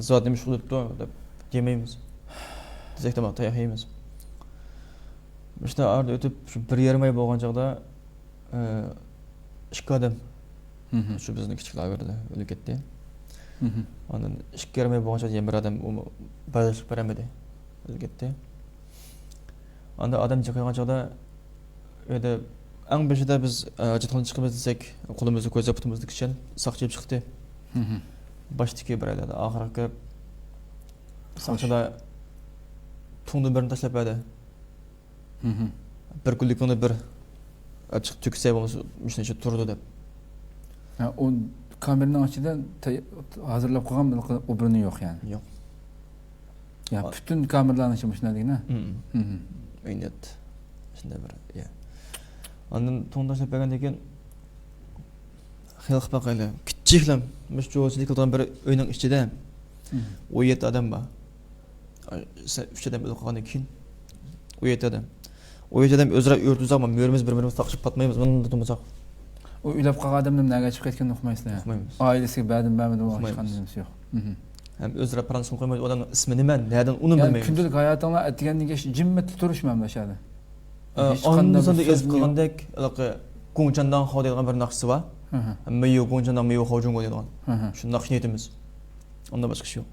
زات نېمە ئىش قىلىپتۇ دەپ دېمەيمىز. دېسەك تاماق تاياق يەيمىز. مۇشۇنداق ئارىدا ئۆتۈپ، شۇ بىر يېرىم ئاي بولغان چاغدا، ئە، ئىككى ئادەم شۇ بىزنىڭ كىچىك لاگېردا ئۆلۈپ كەتتى. ئاندىن ئىككى يېرىم ئاي بولغان چاغدا يەنە بىر ئادەم، ئۇمۇ بەرداشلىق بېرەلمىدى، ئۆلۈپ كەتتى. ئاندىن ئادەم جىقىيغان چاغدا، ئۇ يەردە ئەڭ بېشىدا بىز، ئە، ھاجەتخانىدىن چىقىمىز دېسەك، قولىمىزدا كويزا، پۇتىمىزدا كىچەن، ساقچى ئېلىپ چىقتى. باشتىكى بىر ئايلاردا ئاخىرقى ساقچىلار تۇڭدىن بىرنى تاشلاپ بەردى. بىر كۈنلۈكۈڭنى بىر ئاچچىق تۆكسە بولمىسا مۇشۇنىڭ ئىچىدە تۇرىدۇ دەپ. ھە، ئۇ كامېرنىڭ ئىچىدە تەي-، ھازىرلاپ قويغان بىر ئوبرىنى يوق يەنى. يوق. يا، پۈتۈن كامېرلارنىڭ ئىچى مۇشۇنداق دېگىنە. ئەينەت. شۇنداق بىر، يا. ئاندىن تۇڭ تاشلاپ بەرگەندىن كېيىن خىيال قىلىپ باقايلى. كىچىكلا مۇشۇ جوزىدا كېلىدىغان بىر ئۆينىڭ ئىچىدە ئون يەتتە ئادەم بار. ئۈچ ئادەم ئۆلۈپ قالغاندىن كېيىن ئون يەتتە ئادەم. ئون يەتتە ئادەم ئۆزئارا ئۆرە تۇرساق، مۆرىمىز بىر-بىرىمىزنى تاقىشىپ پاتمايمىز، مۇنداق تۇرمىساق. ئۇ ئۆلۈپ قالغان ئادەمنىڭ نەگە چىقىپ كەتكىنىنى ئۇقمايسىلەر. ئۇقمايمىز. ئائىلىسىگە بەردىمۇ بەرمىدىمۇ ھېچقانداق نېمىسى يوق. ھەم ئۆزئارا پاراڭلاشقىمۇ قويمايدۇ، ئۇ ئادەمنىڭ ئىسمى نېمە، نەدىن، ئۇنىمۇ بىلمەيمىز. كۈندىلىك ھاياتىڭلار ئەتىگەندىن كەچ جىممىلا تۇرۇشمۇ ئەمدى ئاشۇ يەردە؟ ئە، ئاندىن ساندا ئېيتقاندا، ھېلىقى گۇڭچەنداڭ خاۋ دەيدىغان بىر ناخشىسى بار. مېيۇ گۇڭچەنداڭ مېيۇ خاۋ جۇڭگو دەيدىغان. شۇ ناخشىنى ئېيتىمىز. ئۇندىن باشقا ئىش يوق.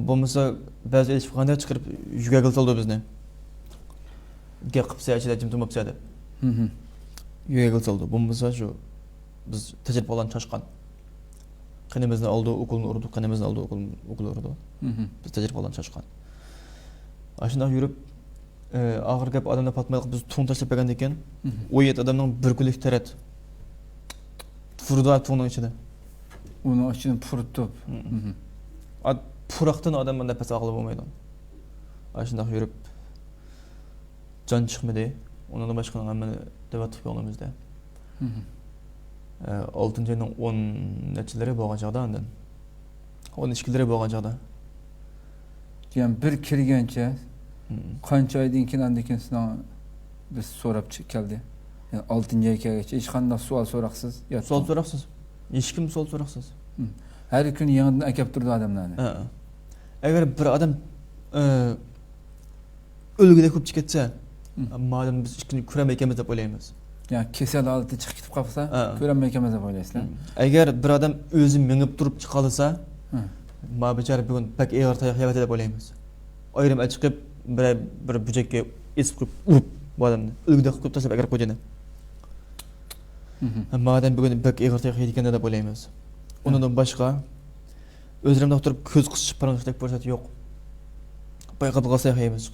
بولمىسا بەزى ئېلىشىپ قالغاندا چىقىرىپ يۈگەرگىلى سالىدۇ بىزنى. گەپ قىپسە ئىچىدە جىم تۇرماپسە دەپ. يۆگەل سالىدۇ. بولمىسا شۇ بىز تەجرىبە قىلغان چاشقان. قېنىمىزنى ئالىدۇ، ئوكۇلنى ئۇرىدۇ، قېنىمىزنى ئالىدۇ، ئوكۇل، ئوكۇل ئۇرىدۇ. بىز تەجرىبە قىلغان چاشقان. ئاشۇنداق يۈرۈپ، ئە، ئاخىرى گەپ ئادەملەر پاتمايلىق، بىز تۇڭ تاشلاپ بەرگەندىن كېيىن، ئۇ يەتتە ئادەمنىڭ بىر كۈنلۈك تەرەت. تۇرىدۇ تۇڭنىڭ ئىچىدە. ئۇنىڭ ئىچىدىن پۇرىتىپ. ئا، پۇراقتىن ئادەم نەپەس ئالغىلى بولمايدۇ. ئاشۇنداق يۈرۈپ، جان چىقمىدى. ئۇنىڭدىن باشقا ھەممىنى دەۋاتتۇق كۆڭلىمىزدە. ئە، ئالتىنچى ئاينىڭ ئون نەچچىلىرى بولغان چاغدا ئاندىن. ئون ئىككىلىرى بولغان چاغدا. يەنى بىر كىرگەنچە، قانچە ئايدىن كېيىن، ئاندىن كېيىن سېنىڭ بىز سوراپ چىقىپ كەلدى. يەنى ئالتىنچى ئاي كەلگەچ ھېچقانداق سوئال سوراقسىز ياتتىڭ. سوئال سوراقسىز. ھېچكىم سوئال سوراقسىز. ھەر كۈنى يېڭىدىن ئەكەپ تۇرىدۇ ئادەملەرنى. ھە. ئەگەر بىر ئادەم، ئە، ئۆلگۈدەك بولۇپ چىقىپ كەتسە، مادەم بىز ئىككىنچى كۆرەلمەيكەنمىز دەپ ئويلايمىز. يا كېسەل ھالىتى چىقىپ كېتىپ قالسا، كۆرەلمەيكەنمىز دەپ ئويلايسىلەر. ئەگەر بىر ئادەم ئۆزى مېڭىپ تۇرۇپ چىقالىسا، ما بىچارە بۈگۈن بەك ئېغىر تاياق يەۋەتتى دەپ ئويلايمىز. ئايرىم ئەچىقىپ، بىر، بىر بۆجەككە ئېسىپ قويۇپ، ئۇرۇپ، بۇ ئادەمنى ئۆلگۈدەك قىلىپ تاشلاپ ئەكىرىپ قويدى. ما ئادەم بۈگۈن بەك ئېغىر تاياق يەيدىكەن دەپ ئويلايمىز. ئۇنىڭدىن باشقا، ئۆزلىرىمدە ئولتۇرۇپ كۆز قىسىشىپ پاراڭلىشىشتەك پۇرسەت يوق. بايقاپ قالسا ياخشى ئەمەس.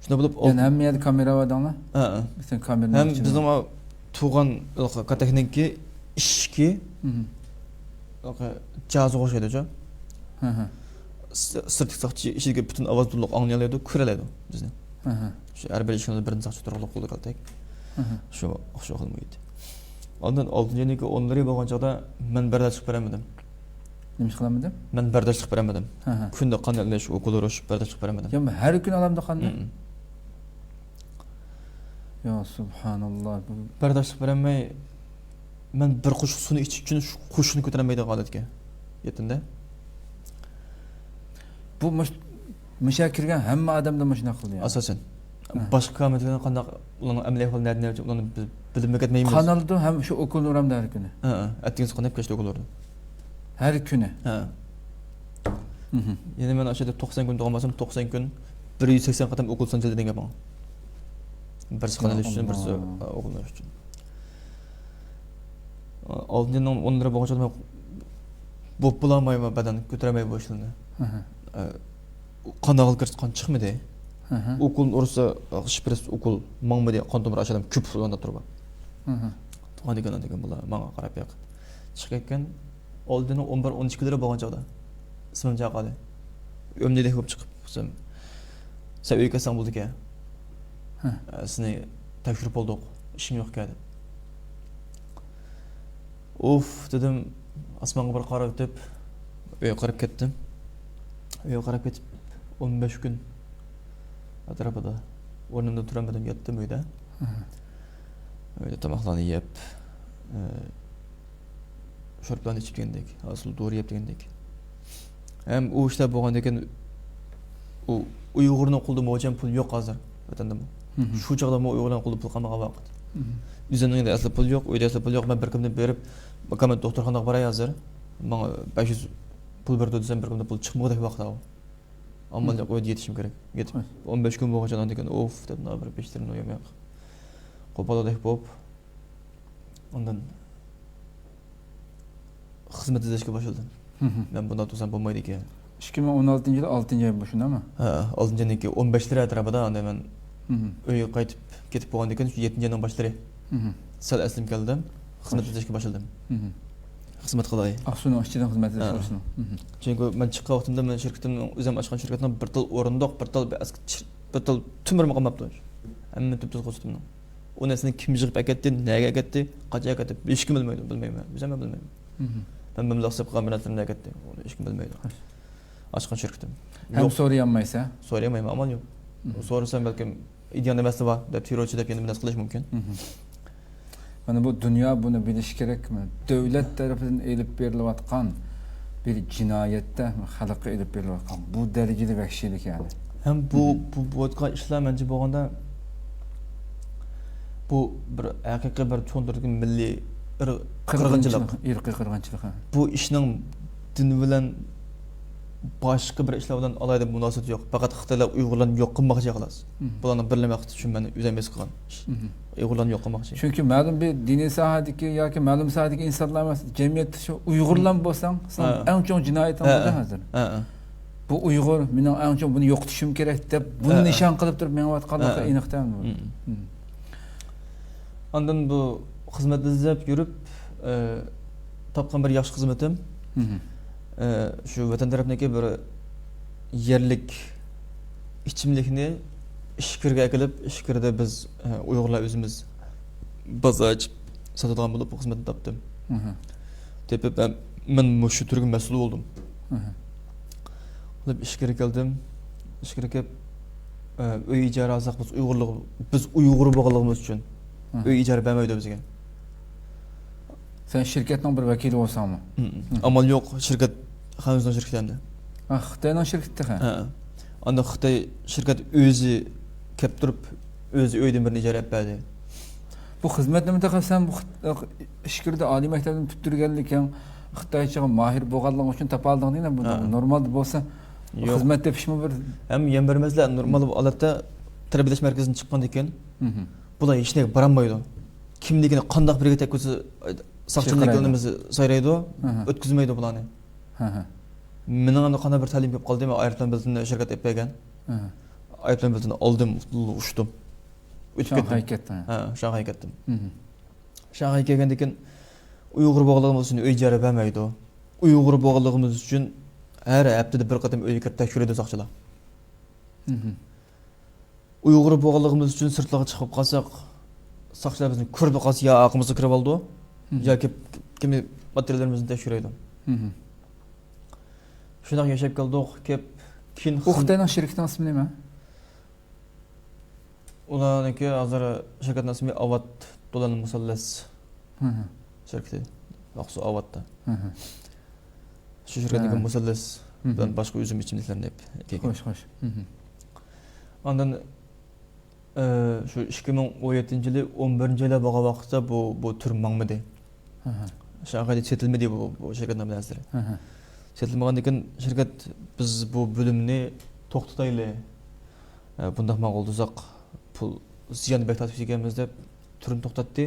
شۇنداق بولۇپ، يەنى ھەممە يەردە كامېرا بار دەڭلار. ھە. مەسىلەن، كامېرا ھەم بىزنىڭ تۇغان كاتەكنىڭكى ئىشىكى جازغا ئوخشايدۇ. سىرتتىكى ساقچى ئىچىدىكى پۈتۈن ئاۋاز تولۇق ئاڭلىيالايدۇ، كۆرەلەيدۇ بىزنى. شۇ ھەر بىر ئىشىڭىزدا بىرىنچى ساقچى تۇرۇقلۇق قىلىدۇ كالتەك. شۇ، شۇ خىل مۇھىت. ئاندىن ئالتىنچى ئاينىڭكى ئونلىرى بولغان چاغدا مەن بەرداشلىق بېرەلمىدىم. نېمە ئىش قىلالمىدىم؟ مەن بەرداشلىق بېرەلمىدىم. ھە، ھە. كۈندە قان ئېلىش، ئوكۇل ئۇرۇش، بەرداشلىق بېرەلمىدىم. يا، ھەر كۈنى ئالامدۇ قاننى؟ ھم. يا سۇبھاناللا. بەرداشلىق بېرەلمەي، مەن بىر قوشۇق سۇنى ئىچىش ئۈچۈن شۇ قوشۇقنى كۆتۈرەلمەيدىغان ھالەتكە يەتتىم-دە. بۇ مۇش-، مۇشۇ يەرگە كىرگەن ھەممە ئادەمدە مۇشۇنداق قىلدى يا؟ ئاساسەن. ھە. باشقا كامېراتلارنىڭ قانداق، ئۇلارنىڭ ئەمەلىي ئەھۋالى نەدە، نەدە، ئۇلارنى بىز بىلىپمۇ كەتمەيمىز. قان ئالىدۇ ھەم شۇ ئوكۇلنى ئۇرامدۇ ھەر كۈنى. ھە، ھە. ئەتىگىنسى قان ئېلىپ كەچتە ئوكۇل ئۇرىدۇ. ھەر كۈنى؟ ھە. مھم. يەنى مەن ئاشۇ يەردە توقسان كۈن تۇرغان بولسام، توقسان كۈن بىر يۈز سەكسەن قېتىم ئوكۇل سانجىلدى دېگەن گەپ ماڭا. بىرسى قان ئېلىش ئۈچۈن، بىرسى، ئە، ئوكۇل ئۇرۇش ئۈچۈن. ئالتىنچى ئاينىڭ ئونلىرى بولغان چاغدا مەن بولۇپ بولالمايمەن، بەدەن كۆتۈرەلمەي بۇ ئىشلارنى. مھم. ئە، قان ئالغىلى كىرسە قان چىقمىدى. مھم. ئوكۇلنى ئۇرسا، شپرىس ئوكۇل ماڭمىدى، قان تومۇر ئاچالماي كۆپۈپ ئورنىدا تۇرۇپ. مھم. تۇغاندىكىن، ئاندىن بۇلار ماڭا قاراپ بېقىپ چىقىپ كەتكەن. ئالدىنىڭ ئون بىر، ئون ئىككىلىرى بولغان چاغدا ئىسمىم چاقالدى. ئۆمدىدەك بولۇپ چىقىپ، قىزىم، سەن ئۆيگە كەتسەڭ بولىدىكەن. ھە. ئە، سېنى تەكشۈرۈپ بولدۇق، ئىشىڭ يوقكەن دەپ. ئۇف دېدىم، ئاسمانغا بىر قاراۋېتىپ، ئۆيگە قاراپ كەتتىم. ئۆيگە قاراپ كېتىپ، ئون بەش كۈن ئەتراپىدا ئورنۇمدىن تۇرالمىدىم، ياتتىم ئۆيدە. ئۆيدە تاماقلارنى يەپ، ئە، شورپىلارنى ئىچىپ دېگەندەك، ھاسىل دورا يەپ دېگەندەك. ھەم ئۇ ئىشلار بولغاندىن كېيىن، ئۇ ئۇيغۇرنىڭ قولىدا موچەن پۇل يوق ھازىر، ۋەتەندىمۇ. شۇ چاغدىمۇ ئۇيغۇرنىڭ قولىدا پۇل قالمىغان ۋاقىت. بىزنىڭ ئۆيدە ئەسلى پۇل يوق، ئۆيدە ئەسلى پۇل يوق. مەن بىر كۈندە بېرىپ، ماكان دوختۇرخانىغا باراي ھازىر. ماڭا بەش يۈز پۇل بېرىدۇ دېسەم، بىر كۈندە پۇل چىقمىغۇدەك ۋاقىت ئاۋۇ. ئامال يوق، ئۆيدە يېتىشىم كېرەك. يېتىپ، ئون بەش كۈن بولغاچ ئاندىن كېيىن، ئوف دەپ، بىر بېشىمنى يۇيۇپ، قوپالدەك بولۇپ، ئاندىن خىزمەت ئىزدەشكە باشلىدىم. مەن بۇنداق تۇرسام بولمايدىكەن. ئىككى مىڭ ئون ئالتىنچى يىل ئالتىنچى ئاي بۇ، شۇنداقمۇ؟ ھە، ئالتىنچى ئاينىڭكى ئون بەشلىرى ئەتراپىدا ئاندىن مەن ئۆيگە قايتىپ، كېتىپ بولغاندىن كېيىن، شۇ يەتتىنچى ئاينىڭ باشلىرى سەل ئەسلىمگە كەلدىم. خىزمەت ئىزدەشكە باشلىدىم. خىزمەت قىلاي. ئاقسۇنىڭ ئىچىدىن خىزمەت ئىزدەش باشلىدىڭ. چۈنكى مەن چىققان ۋاقتىمدا مەن شىركىتىمنىڭ، ئۆزۈم ئاچقان شىركەتنىڭ بىر تال ئورۇندۇق، بىر تال، بىر تال تۆمۈرمۇ قالماپتۇ. ھەممە تۈپ-تۈز قوشتۇم. ئۇ نەرسىنى كىم يىغىپ ئەكەتتى، نەگە ئەكەتتى، قاچان ئەكەتتى، ھېچكىم بىلمەيدۇ، بىلمەيمەن، ئۆزۈم بىلمەيمەن. مەن مەبلەغ سېلىپ قىلغان بىر نەرسىلەرنى ئەكەتتى، ئۇنى ھېچكىم بىلمەيدۇ. ئاچقان شىركىتىم. ھەم سورىيالمايسەن؟ سورىيالمايمەن، ئامال يوق. سورىسام بەلكىم ئىدىيەڭدە مەسىلە بار دەپ، تېررورچى دەپ يەنە بىر نەرسە قىلىشى مۇمكىن. مانا بۇ دۇنيا بۇنى بىلىشى كېرەك. دۆلەت تەرىپىدىن ئېلىپ بېرىلىۋاتقان بىر جىنايەتتە خەلققە ئېلىپ بېرىلىۋاتقان بۇ دەرىجىدە ۋەھشىيلىك يەنى. ھەم بۇ، بۇ بولۇۋاتقان ئىشلار مەنچە بولغاندا، بۇ بىر ھەقىقىي بىر چوڭ تۈردىكى مىللىي ئىر-، قىرغىنچىلىق. ئىرقىي قىرغىنچىلىق، ھە. بۇ ئىشنىڭ دىن بىلەن باشقا بىر ئىشلار بىلەن ئالاھىدە مۇناسىۋىتى يوق. پەقەت خىتايلار ئۇيغۇرلارنى يوق قىلماقچى، خالاس. بۇلارنىڭ بىرلا مەقسىتى شۇ، مەن ئۆزۈم ھېس قىلغان ئىش. ئۇيغۇرلارنى يوق قىلماقچى. چۈنكى مەلۇم بىر دىنىي ساھەدىكى ياكى مەلۇم ساھەدىكى ئىنسانلار ئەمەس، جەمئىيەتتە شۇ ئۇيغۇرلار بولساڭ، سېنىڭ ئەڭ چوڭ جىنايىتىڭ بۇ ھازىر. بۇ ئۇيغۇر، مېنىڭ ئەڭ چوڭ، بۇنى يوقىتىشىم كېرەك دەپ، بۇنى نىشان قىلىپ تۇرۇپ مېڭىۋاتقانلىقى ئېنىق دەل بۇ. ئاندىن بۇ خىزمەت ئىزدەپ يۈرۈپ، ئى، تاپقان بىر ياخشى خىزمىتىم، ئى، شۇ ۋەتەن تەرەپنىكى بىر يەرلىك ئىچىملىكنى ئىچكىرىگە ئەكېلىپ، ئىچكىرىدە بىز، ئى، ئۇيغۇرلار ئۆزىمىز بازار ئېچىپ ساتىدىغان بولۇپ، بۇ خىزمەتنى تاپتىم. تېپىپ، ئە، مەن مۇشۇ تۈرگە مەسئۇل بولدۇم. قىلىپ ئىچكىرى كەلدىم. ئىچكىرى كېلىپ، ئە، ئۆي ئىجارە ئالساق، بىز ئۇيغۇرلۇق، بىز ئۇيغۇر بولغانلىقىمىز ئۈچۈن ئۆي ئىجارە بەرمەيدۇ بىزگە. سەن شىركەتنىڭ بىر ۋەكىلى بولساڭمۇ؟ ئامال يوق، شىركەت خەنزۇنىڭ شىركىتى ئەمدى. ئا، خىتاينىڭ شىركىتى تېخى. ھە. ئاندىن خىتاي شىركەت ئۆزى كەپ تۇرۇپ، ئۆزى ئۆيدىن بىرنى ئىجارە ئېلىپ بەردى. بۇ خىزمەتنىمۇ تېخى سەن بۇ خىت-، ئىچكىرىدە ئالىي مەكتەپنى پۈتتۈرگەنلىكىڭ، خىتايچىغا ماھىر بولغانلىقىڭ ئۈچۈن تاپالدىڭ دېگەن بۇ. ھە. نورمالدا بولسا، يوق. خىزمەت تېپىشمۇ بىر. ھەم يەنە بىر مەسىلە، نورمال ھالەتتە تەربىيەلەش مەركىزىدىن چىققاندىن كېيىن، بۇلار ھېچ نەرسىگە بارالمايدۇ. كىملىكىنى قانداق بىرىگە تەگكۈزسە، ساقچىنىڭ كەلگىنىمىزنى سايرايدۇ، ئۆتكۈزمەيدۇ بۇلارنى. مېنىڭ ئەمدى قانداق بىر تەلىيىم كېلىپ قالدى، مەن ئايروپىلان بېلىتىنى شىركەت ئېلىپ بەرگەن. ئايروپىلان بېلىتىنى ئالدىم، ئۇچتۇم. ئۆتۈپ كەتتىم. شاڭخەيگە كەتتىڭ. ھە، شاڭخەيگە كەتتىم. شاڭخەيگە كەلگەندىن كېيىن ئۇيغۇر بولغانلىقىمىز ئۈچۈن ئۆي ئىجارە بەرمەيدۇ. ئۇيغۇر بولغانلىقىمىز ئۈچۈن ھەر ھەپتىدە بىر قېتىم ئۆيگە كىرىپ تەكشۈرىدۇ ساقچىلار. ئۇيغۇر بولغانلىقىمىز ئۈچۈن سىرتلارغا چىقىپ قالساق، ساقچىلار بىزنى كۆرۈپ قالسا يا ئارقىمىزغا كىرىۋالىدۇ، ياكى كىملىك ماتېرىياللىرىمىزنى تەكشۈرىدۇ. شۇنداق ياشاپ كەلدۇق، كېلىپ، كېيىن بۇ خىتاينىڭ شىركىتىنىڭ ئىسمى نېمە؟ ئۇلارنىڭكى ھازىر شىركەتنىڭ ئىسمى ئاۋات دولان مۇسەللەس شىركىتى. ئاقسۇ ئاۋاتتا. شۇ شىركەتنىڭكى مۇسەللەس بىلەن باشقا ئۈزۈم ئىچىملىكلەرنى ئېلىپ كەلگەن. خوش، خوش. ئاندىن، ئى، شۇ ئىككى مىڭ ئون يەتتىنچى يىلى، ئون بىرىنچى ئايلار بولغان ۋاقىتتا بۇ، بۇ تۈر ماڭمىدى. شاڭخەيدە سېتىلمىدى بۇ، بۇ شىركەتنىڭ بىر نەرسىلىرى. سېتىلمىغاندىن كېيىن شىركەت، بىز بۇ بۆلۈمنى توختىتايلى. ئە، بۇنداق ماڭغىلى تۇرساق، پۇل زىياننى بەك تارتىپ كېتىدىكەنمىز دەپ تۈرنى توختاتتى.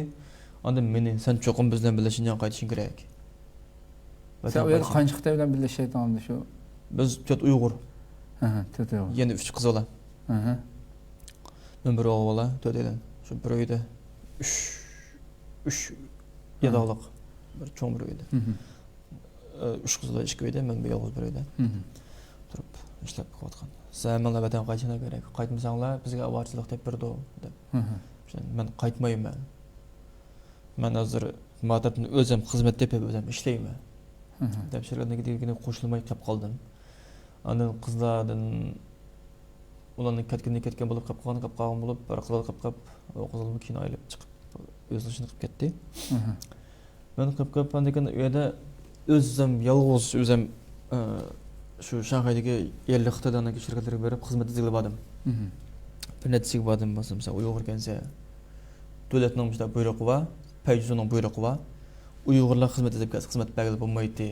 ئاندىن مېنى، سەن چوقۇم بىز بىلەن بىللە شىنجاڭغا قايتىشىڭ كېرەك. سەن ئۇ يەردە قانچە خىتاي بىلەن بىللە ئىشلەيتتىڭ ئەمدى شۇ؟ بىز تۆت ئۇيغۇر. ھە، ھە، تۆت ئۇيغۇر. يەنە ئۈچ قىز بالا. ھە، ھە. مەن بىر ئوغۇل بالا، تۆتەيلەن. شۇ بىر ئۆيدە ئۈچ، ئۈچ ياتاقلىق بىر چوڭ بىر ئۆيدە. ئۈچ قىز بالا ئىككى ئۆيدە، مەن بىر يالغۇز بىر ئۆيدە تۇرۇپ ئىشلەپ قىلىۋاتقان. سىلەر ھەممىڭلار ۋەتەنگە قايتىشىڭلار كېرەك. قايتمىساڭلار، بىزگە ئاۋارىچىلىق تېپىپ بېرىدۇ، دەپ. مەن قايتمايمەن. مەن ھازىر ما تەرەپتىن ئۆزۈم خىزمەت تېپىپ، ئۆزۈم ئىشلەيمەن، دەپ، شىركەتنىڭكى دېگىنىگە قوشۇلماي قېلىپ قالدىم. ئاندىن قىزلاردىن، ئۇلارنىڭ كەتكىنى كەتكەن بولۇپ، قېلىپ قالغىنى قېلىپ قالغان بولۇپ، بىر قىز قېلىپ قېلىپ، ئۇ قىزمۇ كېيىن ئايرىلىپ چىقىپ، ئۆزىنىڭ ئىشىنى قىلىپ كەتتى. مەن قېلىپ قېلىپ، ئاندىن كېيىن ئۇ يەردە ئۆزۈم يالغۇز، ئۆزۈم، ئە، شۇ شاڭخەيدىكى يەرلىك خىتايلارنىڭكى شىركەتلىرىگە بېرىپ خىزمەت ئىزدىگىلى باردىم. بىر نەچچىسىگە باردىم، مەسىلەن، سەن ئۇيغۇر ئىكەنسەن، دۆلەتنىڭ مۇشۇنداق بۇيرۇقى بار، پەيجۈسۈنىڭ بۇيرۇقى بار، ئۇيغۇرلار خىزمەت ئىزدەپ كەلسە خىزمەت بەرگىلى بولمايتتى.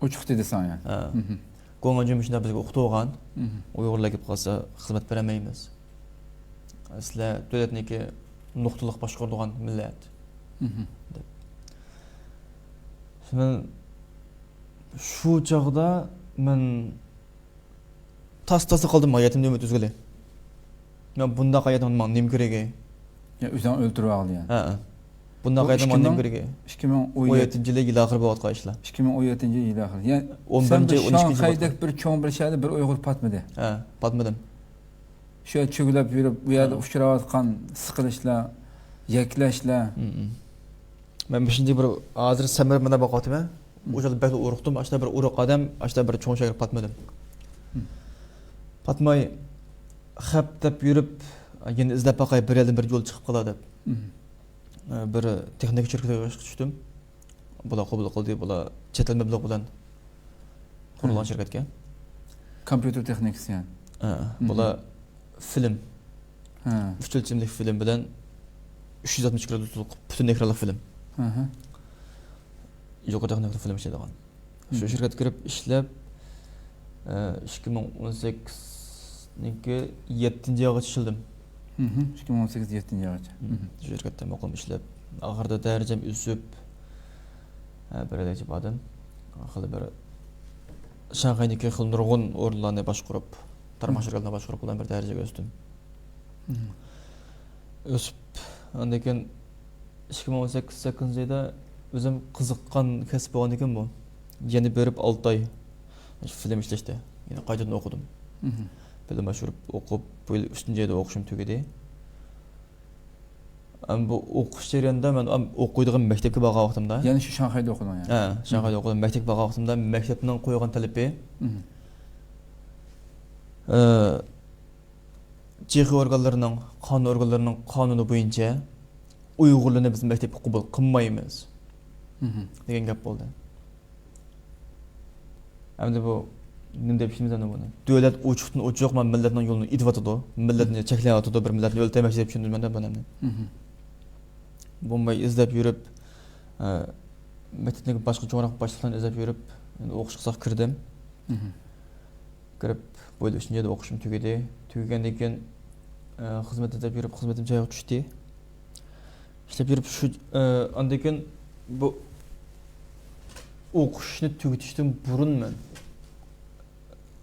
ئوچۇق دېدى ساڭا يەنى. ھە. گوڭئەنجۈن مۇشۇنداق بىزگە ئۇقتۇرغان، ئۇيغۇرلار كېلىپ قالسا خىزمەت بېرەلمەيمىز. سىلەر دۆلەتنىڭكى نۇقتىلىق باشقۇرىدىغان مىللەت، دەپ. مەن شۇ چاغدا مەن تاس-تاسلا قالدىم ھاياتىمدا ئۈمىد ئۈزگىلى. مەن بۇنداق ھاياتنىڭ ماڭا نېمە كېرىكى؟ يا ئۆزۈڭ ئۆلتۈرۈۋالغىلى يەنى. ھە. بۇنداق ھاياتنىڭ ماڭا نېمە كېرىكى؟ ئىككى مىڭ ئون يەتتىنچى يىلى يىل ئاخىرى بولۇۋاتقان ئىشلار. ئىككى مىڭ ئون يەتتىنچى يىل ئاخىرى. يا ئون بىرىنچى، ئون ئىككىنچى يىل. شاڭخەيدەك بىر چوڭ بىر شەھەردە بىر ئۇيغۇر پاتمىدى. ھە، پاتمىدىم. شۇ يەردە چۆگىلەپ يۈرۈپ، ئۇ يەردە ئۇچراۋاتقان سىقىلىشلار، يەكلەشلەر. مەن بېشىنچى بىر ھازىر سەمرىپ مانا باقىۋاتىمەن. ئۇ چاغدا بەكلا ئورۇقتۇم. ئاشۇنداق بىر ئورۇق ئادەم، ئاشۇنداق بىر چوڭ شەھەرگە پاتمىدىم. پاتماي، خەپ دەپ يۈرۈپ، يەنە ئىزدەپ باقاي، بىر يەردىن بىر يول چىقىپ قالار دەپ. بىر تېخنىكا شىركىتىگە ئىشقا چۈشتۈم. بۇلار قوبۇل قىلدى، بۇلار چەت ئەل مەبلەغ بىلەن قۇرۇلغان شىركەتكەن. كومپيۇتېر تېخنىكىسى يەنى. ھە، بۇلار فىلىم. ھە. ئۈچ ئۆلچەملىك فىلىم بىلەن ئۈچ يۈز ئاتمىش گرادۇسلۇق پۈتۈن ئېكرانلىق فىلىم. يۇقىرى تېخنىكىلىق فىلىم ئىشلەيدىغان. شۇ شىركەتكە كىرىپ ئىشلەپ، ئىككى مىڭ ئون سەككىزنىڭكى يەتتىنچى ئايغىچە ئىشلىدىم. مھم، ئىككى مىڭ ئون سەككىز يەتتىنچى ئايغىچە. مھم. شۇ شىركەتتە مۇقىم ئىشلەپ، ئاخىرىدا دەرىجەم ئۆسۈپ، ھە، بىر دەرىجە باردىم. خېلى بىر شاڭخەيدىكى خېلى نۇرغۇن ئورۇنلارنى باشقۇرۇپ، تارماق مھم. شىركەتلەرنى باشقۇرۇپ، بۇلار بىر دەرىجىگە ئۆستۈم. مھم. ئۆسۈپ، ئاندىن كېيىن ئىككى مىڭ ئون سەككىز، سەككىزىنچى يىلدا ئۆزۈم قىزىققان كەسىپ بولغاندىكىن بۇ. يەنە بېرىپ ئالتە ئاي فىلىم ئىشلەشتە. يەنە قايتىدىن ئوقۇدۇم. مھم. فىلىم باشقۇرۇپ ئوقۇپ، بۇ يىل ئۈچىنچى يىلدا ئوقۇشۇم تۈگىدى. ئەم، بۇ ئوقۇش جەريانىدا مەن، ئەم، ئوقۇيدىغان مەكتەپكە بارغان ۋاقتىمدا. يەنە شۇ شاڭخەيدا ئوقۇدۇڭ يا؟ ھە، شاڭخەيدا ئوقۇدۇم. مەكتەپكە بارغان ۋاقتىمدا مەكتەپنىڭ قويغان تەلىپى، مھم. ئە، چېخىي ئورگانلىرىنىڭ، قانۇن ئورگانلىرىنىڭ قانۇنى بويىچە ئۇيغۇرلارنى بىز مەكتەپكە قوبۇل قىلمايمىز، مھم. دېگەن گەپ بولدى. ئەمدى بۇ نېمە دەپ چۈشىنىمىز ئەمدى بۇنى؟ دۆلەت ئوچۇقتىن ئوچۇق مانا مىللەتنىڭ يولىنى ئېتىۋاتىدۇ، مىللەتنى چەكلەۋاتىدۇ، بىر مىللەتنى ئۆلتۈرمەكچى دەپ چۈشەندۈردۈم مەن بۇنى ئەمدى. مھم. بولماي ئىزدەپ يۈرۈپ، ئە، مەكتەپتىكى باشقا چوڭراق باشلىقلارنى ئىزدەپ يۈرۈپ، ئەمدى ئوقۇشقا كىردىم. مھم. كىرىپ، بۇ يىل ئۈچىنچى يىلدا ئوقۇشۇم تۈگىدى. تۈگىگەندىن كېيىن، ئە، خىزمەت ئىزدەپ يۈرۈپ، خىزمىتىم جايغا چۈشتى. ئىشلەپ يۈرۈپ، شۇ، ئە، ئاندىن كېيىن بۇ ئوقۇشنى تۈگىتىشتىن بۇرۇن مەن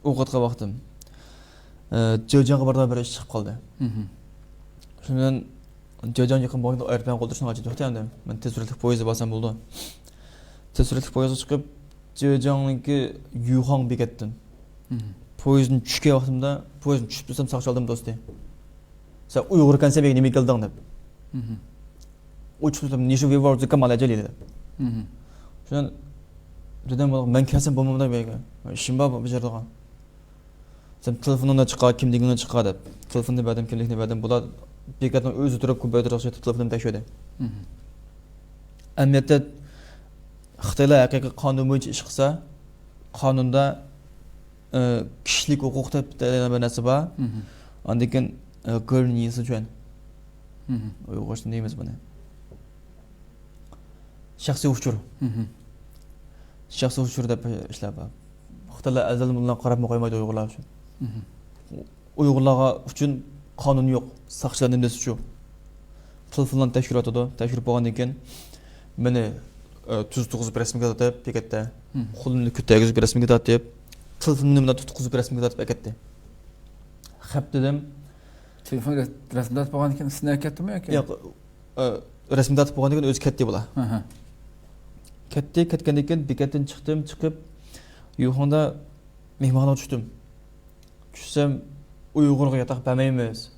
ئوقۇۋاتقان ۋاقتىم، ئە، جېجياڭغا بارىدىغان بىر ئىش چىقىپ قالدى. مھم. شۇنىڭ بىلەن جېجياڭ يېقىن بولغاندا ئايروپىلانغا ئولتۇرۇشنىڭ ھاجىتى يوق ئەمدى. مەن تېز سۈرئەتلىك پويىزدا بارسام بولىدۇ. تېز سۈرئەتلىك پويىزغا چىقىپ، جېجياڭنىڭكى يۈخاڭ بېكەتتىن مھم. پويىزدىن چۈشكەن ۋاقتىمدا، پويىزدىن چۈشۈپ تۇرسام ساقچى ئالدىم دوستى. سەن ئۇيغۇر ئىكەنسەن، مېگە نېمە كېلدىڭ دەپ. مھم. ئۇچۇپ تۇرسام، نىشۇ ۋىۋار زىكا مالاجا دېدى. مھم. شۇنىڭ دېدىم، مەن كەلسەم بولمامدۇ مەيگە. ئىشىم بار بۇ بېجىرىدىغان. سەن تېلېفونۇڭنى چىقار، كىملىكىڭنى چىقار دەپ. تېلېفوننى بەردىم، كىملىكنى بەردىم. بۇلار بېكەتنىڭ ئۆزى تۇرۇپ، كومپيۇتېرغا چېتىپ تېلېفونۇمنى تەكشۈردى. مھم. ئەمەلىيەتتە خىتايلار ھەقىقىي قانۇن بويىچە ئىش قىلسا، قانۇندا، ئە، كىشىلىك ھوقۇق دەپ دەيدىغان بىر نەرسە بار. مھم. ئاندىن كېيىن، ئە، گېرنى يىسىچۈەن. مھم. ئۇيغۇرچە دەيمىز بۇنى. شەخسىي ئۇچۇر. مھم. شەخسىي ئۇچۇر دەپ ئىشلار بار. خىتايلار ئەزەلدىن بۇلارنى قاراپمۇ قويمايدۇ ئۇيغۇرلار ئۈچۈن. مھم. ئۇيغۇرلارغا ئۈچۈن قانۇن يوق. ساقچىلار نېمىسى شۇ. تېلېفونلارنى تەكشۈرۈۋاتىدۇ. تەكشۈرۈپ بولغاندىن كېيىن مېنى، ئە، تۈز تۇرغۇزۇپ رەسىمگە تارتىپ بېكەتتە. مھم. قولۇمنى كۆتەرگۈزۈپ رەسىمگە تارتىپ، تېلېفوننى مانا تۇتقۇزۇپ رەسىمگە تارتىپ ئەكەتتى. خەپ دېدىم. تېلېفون رەس-، رەسىم تارتىپ بولغاندىن كېيىن سېنى ئەكەتتىمۇ ياكى؟ ياق، ئە، رەسىم تارتىپ بولغاندىن كېيىن ئۆزى كەتتى بۇلار. ئەھە. كەتتى، كەتكەندىن كېيىن بېكەتتىن چىقتىم، چىقىپ يۇخاڭدا مېھمانخانىغا چۈشتۈم. چۈشسەم، ئۇيغۇرغا ياتاق بەرمەيمىز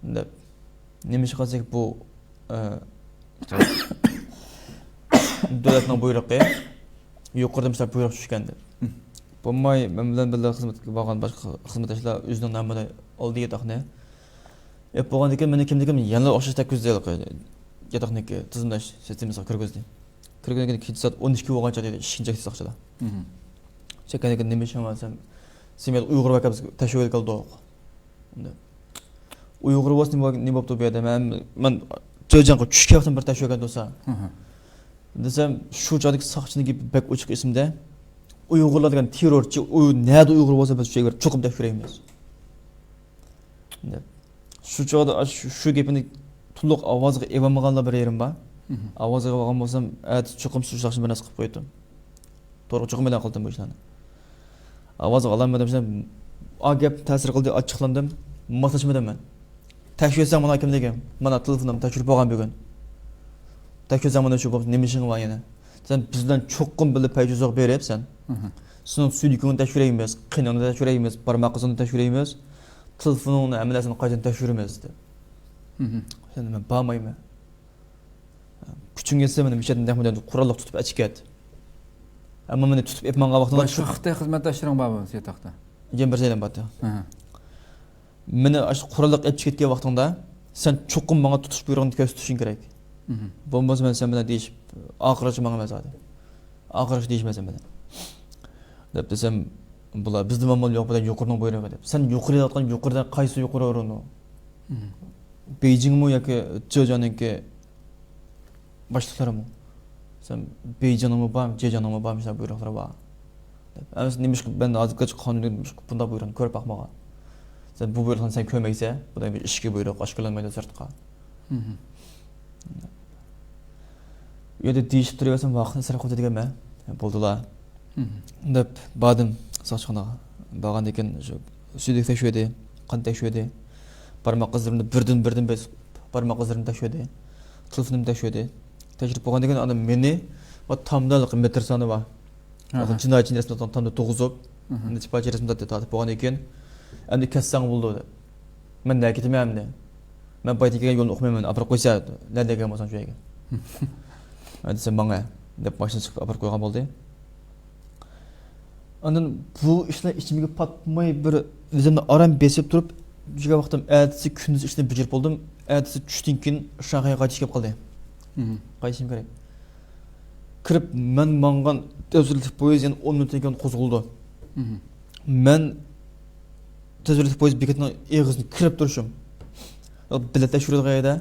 دەپ. نېمىشقا دېسەك، بۇ، ئە، دۆلەتنىڭ بۇيرۇقى، يۇقىرىدىن مۇشۇنداق بۇيرۇق چۈشكەن دەپ. بولماي، مەن بىلەن بىللە خىزمەتكە بارغان باشقا خىزمەتداشلار ئۆزىنىڭ نامىدا ئالدى ياتاقنى. ئېپ بولغاندىن كېيىن مېنىڭ كىملىكىمنى يەنىلا ئوخشاش تەكۈزدى ھېلىقى ياتاقنىڭكى تىزىملاش سىستېمىسىغا كىرگۈزدى. كىرگەندىن كېيىن كېچە سائەت ئون ئىككى بولغانچە دېدى، ئىشىكنى چەكتى ساقچىلار. مھم. چەككەندىن كېيىن نېمە ئىشىڭ بار دېسەم، سېمىيەت ئۇيغۇر ئاكامىز تەشۋىقات قىلدۇق. ئۇيغۇر بولسا نېمە، نېمە بوپتۇ بۇ يەردە؟ مەن، مەن جېجياڭغا چۈشكەن ۋاقتىم بىر تەشۋىقات بولسا. مھم. دېسەم، شۇ چاغدىكى ساقچىنىڭ گېپى بەك ئوچۇق ئېسىمدە. ئۇيغۇرلار دېگەن تېررورچى، ئۇ نەدە ئۇيغۇر بولسا بىز شۇ يەرگە چوقۇم تەكشۈرەيمىز. دەپ. شۇ چاغدا ئاش-، شۇ گېپىنى تولۇق ئاۋازغا ئېلىۋالمىغانلا بىر يېرىم بار. مھم. ئاۋازغا ئېلىۋالغان بولسام، ئەتە چوقۇم سىز شۇنداق بىر نەرسە قىلىپ قوياتتىم. تورغا چوقۇم ئېلان قىلاتتىم بۇ ئىشلارنى. ئاۋازغا ئالالمىدىم، شۇنداق ئا گەپ تەسىر قىلدى، ئاچچىقلاندىم، ماسلاشمىدىم مەن. تەكشۈرسەڭ مانا كىملىكىم، مانا تېلېفونۇم تەكشۈرۈپ بولغان بۈگۈن. تەكشۈرسەڭ مانا شۇ بولسا نېمە ئىشىڭ بار يەنە؟ سەن بىز بىلەن چوقۇم بىللە پەيجۈزۇغا بېرىپ سەن، مھم. سېنىڭ سۈيدۈكۈڭنى تەكشۈرەيمىز، قېنىڭنى تەكشۈرەيمىز، بارماق ئىزىڭنى تەكشۈرەيمىز، تېلېفونۇڭنى، ھەممە نەرسىنى قايتىدىن تەكشۈرىمىز دېدى. مھم. سەن مەن بارمايمەن. كۈچۈڭ يەتسە مېنى مۇشۇ يەردىن نەق مەيداندا قوراللىق تۇتۇپ ئەچىكەت. ئەمما مېنى تۇتۇپ ئېلىپ ماڭغان ۋاقتىڭدا باشقا چوق-، خىتاي خىزمەتداشلىرىڭ بارمۇ شۇ ياتاقتا؟ يەنە بىر جايدىن بارتى. ئەھە. مېنى ئاشۇ قوراللىق ئېلىپ چىقىپ كەتكەن ۋاقتىڭدا سەن چوقۇم ماڭا تۇتۇش بۇيرۇقىنى كۆرسىتىشىڭ كېرەك. مھم. بولمىسا مەن سەن بىلەن دېيىشىپ ئاخىرغىچە ماڭىمەن زادى. ئاخىرغىچە دېيىشمەن سەن بىلەن. دەپ دېسەم، بۇلار بىزدە مامۇل يوق بىلەن يۇقىرىنىڭ بۇيرۇقى دەپ. سەن يۇقىرى دەۋاتقان يۇقىرىدا قايسى يۇقىرى ئورۇنۇ؟ مھم. بېيجىڭمۇ ياكى جېجياڭنىڭكى باشلىقلىرىمۇ؟ سەن بېيجىڭنىڭمۇ بار، جېجياڭنىڭمۇ بار، مۇشۇنداق بۇيرۇقلىرى بار. ئەمىسە نېمىشقا مەن ھازىرغىچە قانۇندا نېمىشقا بۇنداق بۇيرۇقنى كۆرۈپ باقمىغان؟ سەن بۇ بۇيرۇقنى سەن كۆرمەيسەن، بۇنىڭ بىر ئىچكى بۇيرۇق ئاشكارىلانمايدۇ سىرتقا. مم. ئۇ يەردە دېيىشىپ تۇرۇۋەرسەم ۋاقىتنى ئىسراپ قىلىدىكەنمەن. بولدىلا. مم. دەپ باردىم ساقچىخانىغا. بارغاندىن كېيىن شۇ سۈيدۈك تەكشۈردى، قان تەكشۈردى. بارماق ئىزلىرىمنى بىردىن بىردىن بېسىپ، بارماق ئىزلىرىمنى تەكشۈردى. تېلېفونۇمنى تەكشۈردى. تەكشۈرۈپ بولغاندىن كېيىن ئاندىن مېنى ۋە تامدا مېتىر سانى بار. ئاھا. جىنايەتچىنى رەسمىي تامدا تۇرغۇزۇپ، مم. نەچچە پارچە رەسىم تارتىپ، تارتىپ بولغاندىن كېيىن، ئەمدى كەتسەڭ بولىدۇ دەپ. مەن نەگە كېتىمەن ئەمدى؟ مەن بايىتىپ كەلگەن يولنى ئۇقمايمەن، ئاپىرىپ قويسا، نەدە كەلگەن بولساڭ شۇ يەرگە. ھە دېسەم، ماڭە دەپ ماشىنا چىقىپ ئاپىرىپ قويغان بولدى. ئاندىن بۇ ئىشلار ئىچىمگە پاتماي، بىر ئۆزۈمنى ئاران بېسىپ تۇرۇپ يۈرگەن ۋاقتىم، ئەتىسى كۈندۈز ئىشنى بېجىرىپ بولدۇم. ئەتىسى چۈشتىن كېيىن شاڭخەيگە قايتىش كېلىپ قالدى. مم. قايتىشىم كېرەك. كىرىپ، مەن ماڭغان تەسىرلىك پويىز يەنە ئون مىنۇتتىن كېيىن قوزغىلىدۇ. مم. مەن تەسىرلىك پويىز بېكىتىنىڭ ئېغىزىنى كىرىپ تۇرۇشۇم. بېلەت تەكشۈرىدىغان يەردە.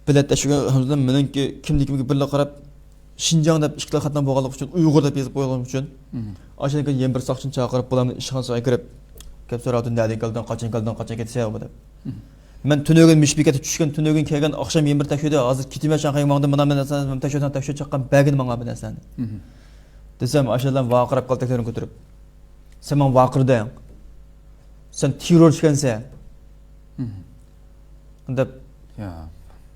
بېلەت تەكشۈرگەن ھەمزىدىن مېنىڭكى كىملىكىمگە بىرلا قاراپ، شىنجاڭ دەپ ئىككىلا خەتنىڭ بولغانلىقى ئۈچۈن، ئۇيغۇر دەپ يېزىپ قويغانلىقى ئۈچۈن، مم. ئاشۇندىن كېيىن يەنە بىر ساقچىنى چاقىرىپ، بۇلارنى ئىشخانىسىغا ئەكىرىپ، گەپ سوراۋاتىدۇ، نەدىن كەلدىڭ، قاچان كەلدىڭ، قاچان كېتىسەن دەپ. مم. مەن تۈنۈگۈن مۇشۇ بېكەتتە چۈشكەن، تۈنۈگۈن كەلگەن، ئاخشام يەنە بىر تەكشۈردى، ھازىر كېتىمەن شاڭخەيگە ماڭدىم، مانا مەن نەرسىلەرنى تەكشۈرسەڭ، تەكشۈر چاققان بەرگىن ماڭا بۇ نەرسىلەرنى. مم. دېسەم، ئاشۇ ئادەم ۋارقىراپ قالدى تەكتىرىنى كۆتۈرۈپ. سەن ماڭا ۋارقىرىدىڭ. سەن تېررورچى ئىكەنسەن. مم. دەپ يا.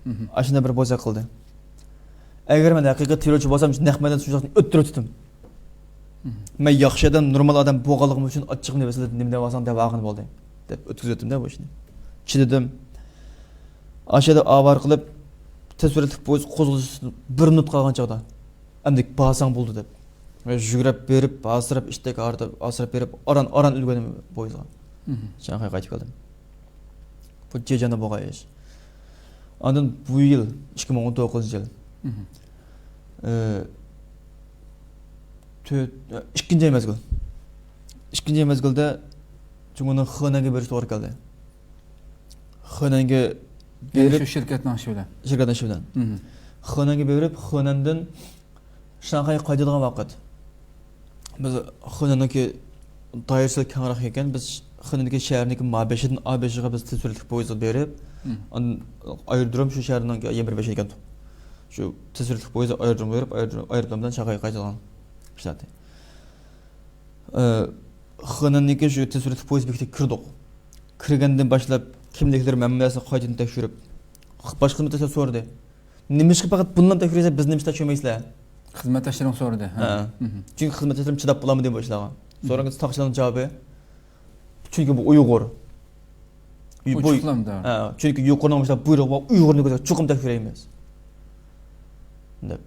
مم. ئاشۇنداق بىر بوزەك قىلدى. ئەگەر مەن ھەقىقىي تېررورچى بولسام، نەق مەيداندا شۇ ئۆتتۈرۈپ تۇتتۇم. مم. مەن ياخشى ئادەم، نورمال ئادەم بولغانلىقىم ئۈچۈن ئاچچىقىمنى بېسىلىپ نېمە دەۋالساڭ دەۋالغىنى بولدى دەپ ئۆتكۈزۈپ ئۆتتۈم دە بۇ ئىشنى. چىدىدىم. ئاشۇ يەردە ئاۋارە قىلىپ، تېز سۈرئەتلىك پويىز قوزغىلىشتىن بىر مىنۇت قالغان چاغدا، ئەمدى بارساڭ بولدى دەپ، يۈگۈرۈپ بېرىپ، ھاسىراپ، ئىشتەك ھارداپ، ھاسىراپ بېرىپ، ئاران، ئاران ئۈلگۈردۈم پويىزغا. مم. شاڭخەيگە قايتىپ كەلدىم. بۇ جېجيەندە بولغان ئىش. ئاندىن بۇ يىل، ئىككى مىڭ ئون توققۇزىنچى يىل. مم. ئى، تۆت، ئىككىنچى ئاي مەزگىل. ئىككىنچى ئاي مەزگىلدە جۇڭگونىڭ خېنەنگە بېرىش توغرا كەلدى. خېنەنگە يەنى بېرىپ، شۇ شىركەتنىڭ ئىشى بىلەن. شىركەتنىڭ ئىشى بىلەن. مم. خېنەنگە بېرىپ، خېنەندىن شاڭخەيگە قايتىدىغان ۋاقىت. بىز خېنەننىڭكى دائىرىسى كەڭرەك ئىكەن، بىز خېنەندىكى شەھەرنىڭكى مابېشىدىن ئابېشىغا بىز تېز سۈرئەتلىك پويىزدا بېرىپ، مم. ئاندىن ئايرودروم شۇ شەھەرنىڭ يەنە بىر بېشى ئىكەن. شۇ تېز سۈرئەتلىك پويىز ئايرودرومغا بېرىپ، ئايرودروم، ئايرودرومدىن شاڭخەيگە قايتىدىغان ئىشلەتتى. ئى، خېنەننىڭكى شۇ تېز سۈرئەتلىك پويىز بېكىتىگە كىردۇق. كىرگەندىن باشلاپ كىملىكلىرى، ھەممە نەرسىنى قايتىدىن تەكشۈرۈپ، باشقا خىزمەتداشلار سورىدى. نېمىشقا پەقەت بۇنىلا تەكشۈرىسىلەر، بىزنى نېمىشقا تەكشۈرمەيسىلەر؟ خىزمەتداشلىرىڭ سورىدى. ھە. ھە. مم. چۈنكى خىزمەتداشلىرىم چىداپ بولالمىدى بۇ ئىشلارغا. مم. سورىغاندا ساقچىلارنىڭ جاۋابى، چۈنكى بۇ ئۇيغۇر. بۇ ئوچۇقلامدا. ھە، چۈنكى يۇقىرىنىڭ مۇشۇنداق بۇيرۇقى بار، ئۇيغۇرنى كۆرسەك چوقۇم تەكشۈرەيمىز. دەپ.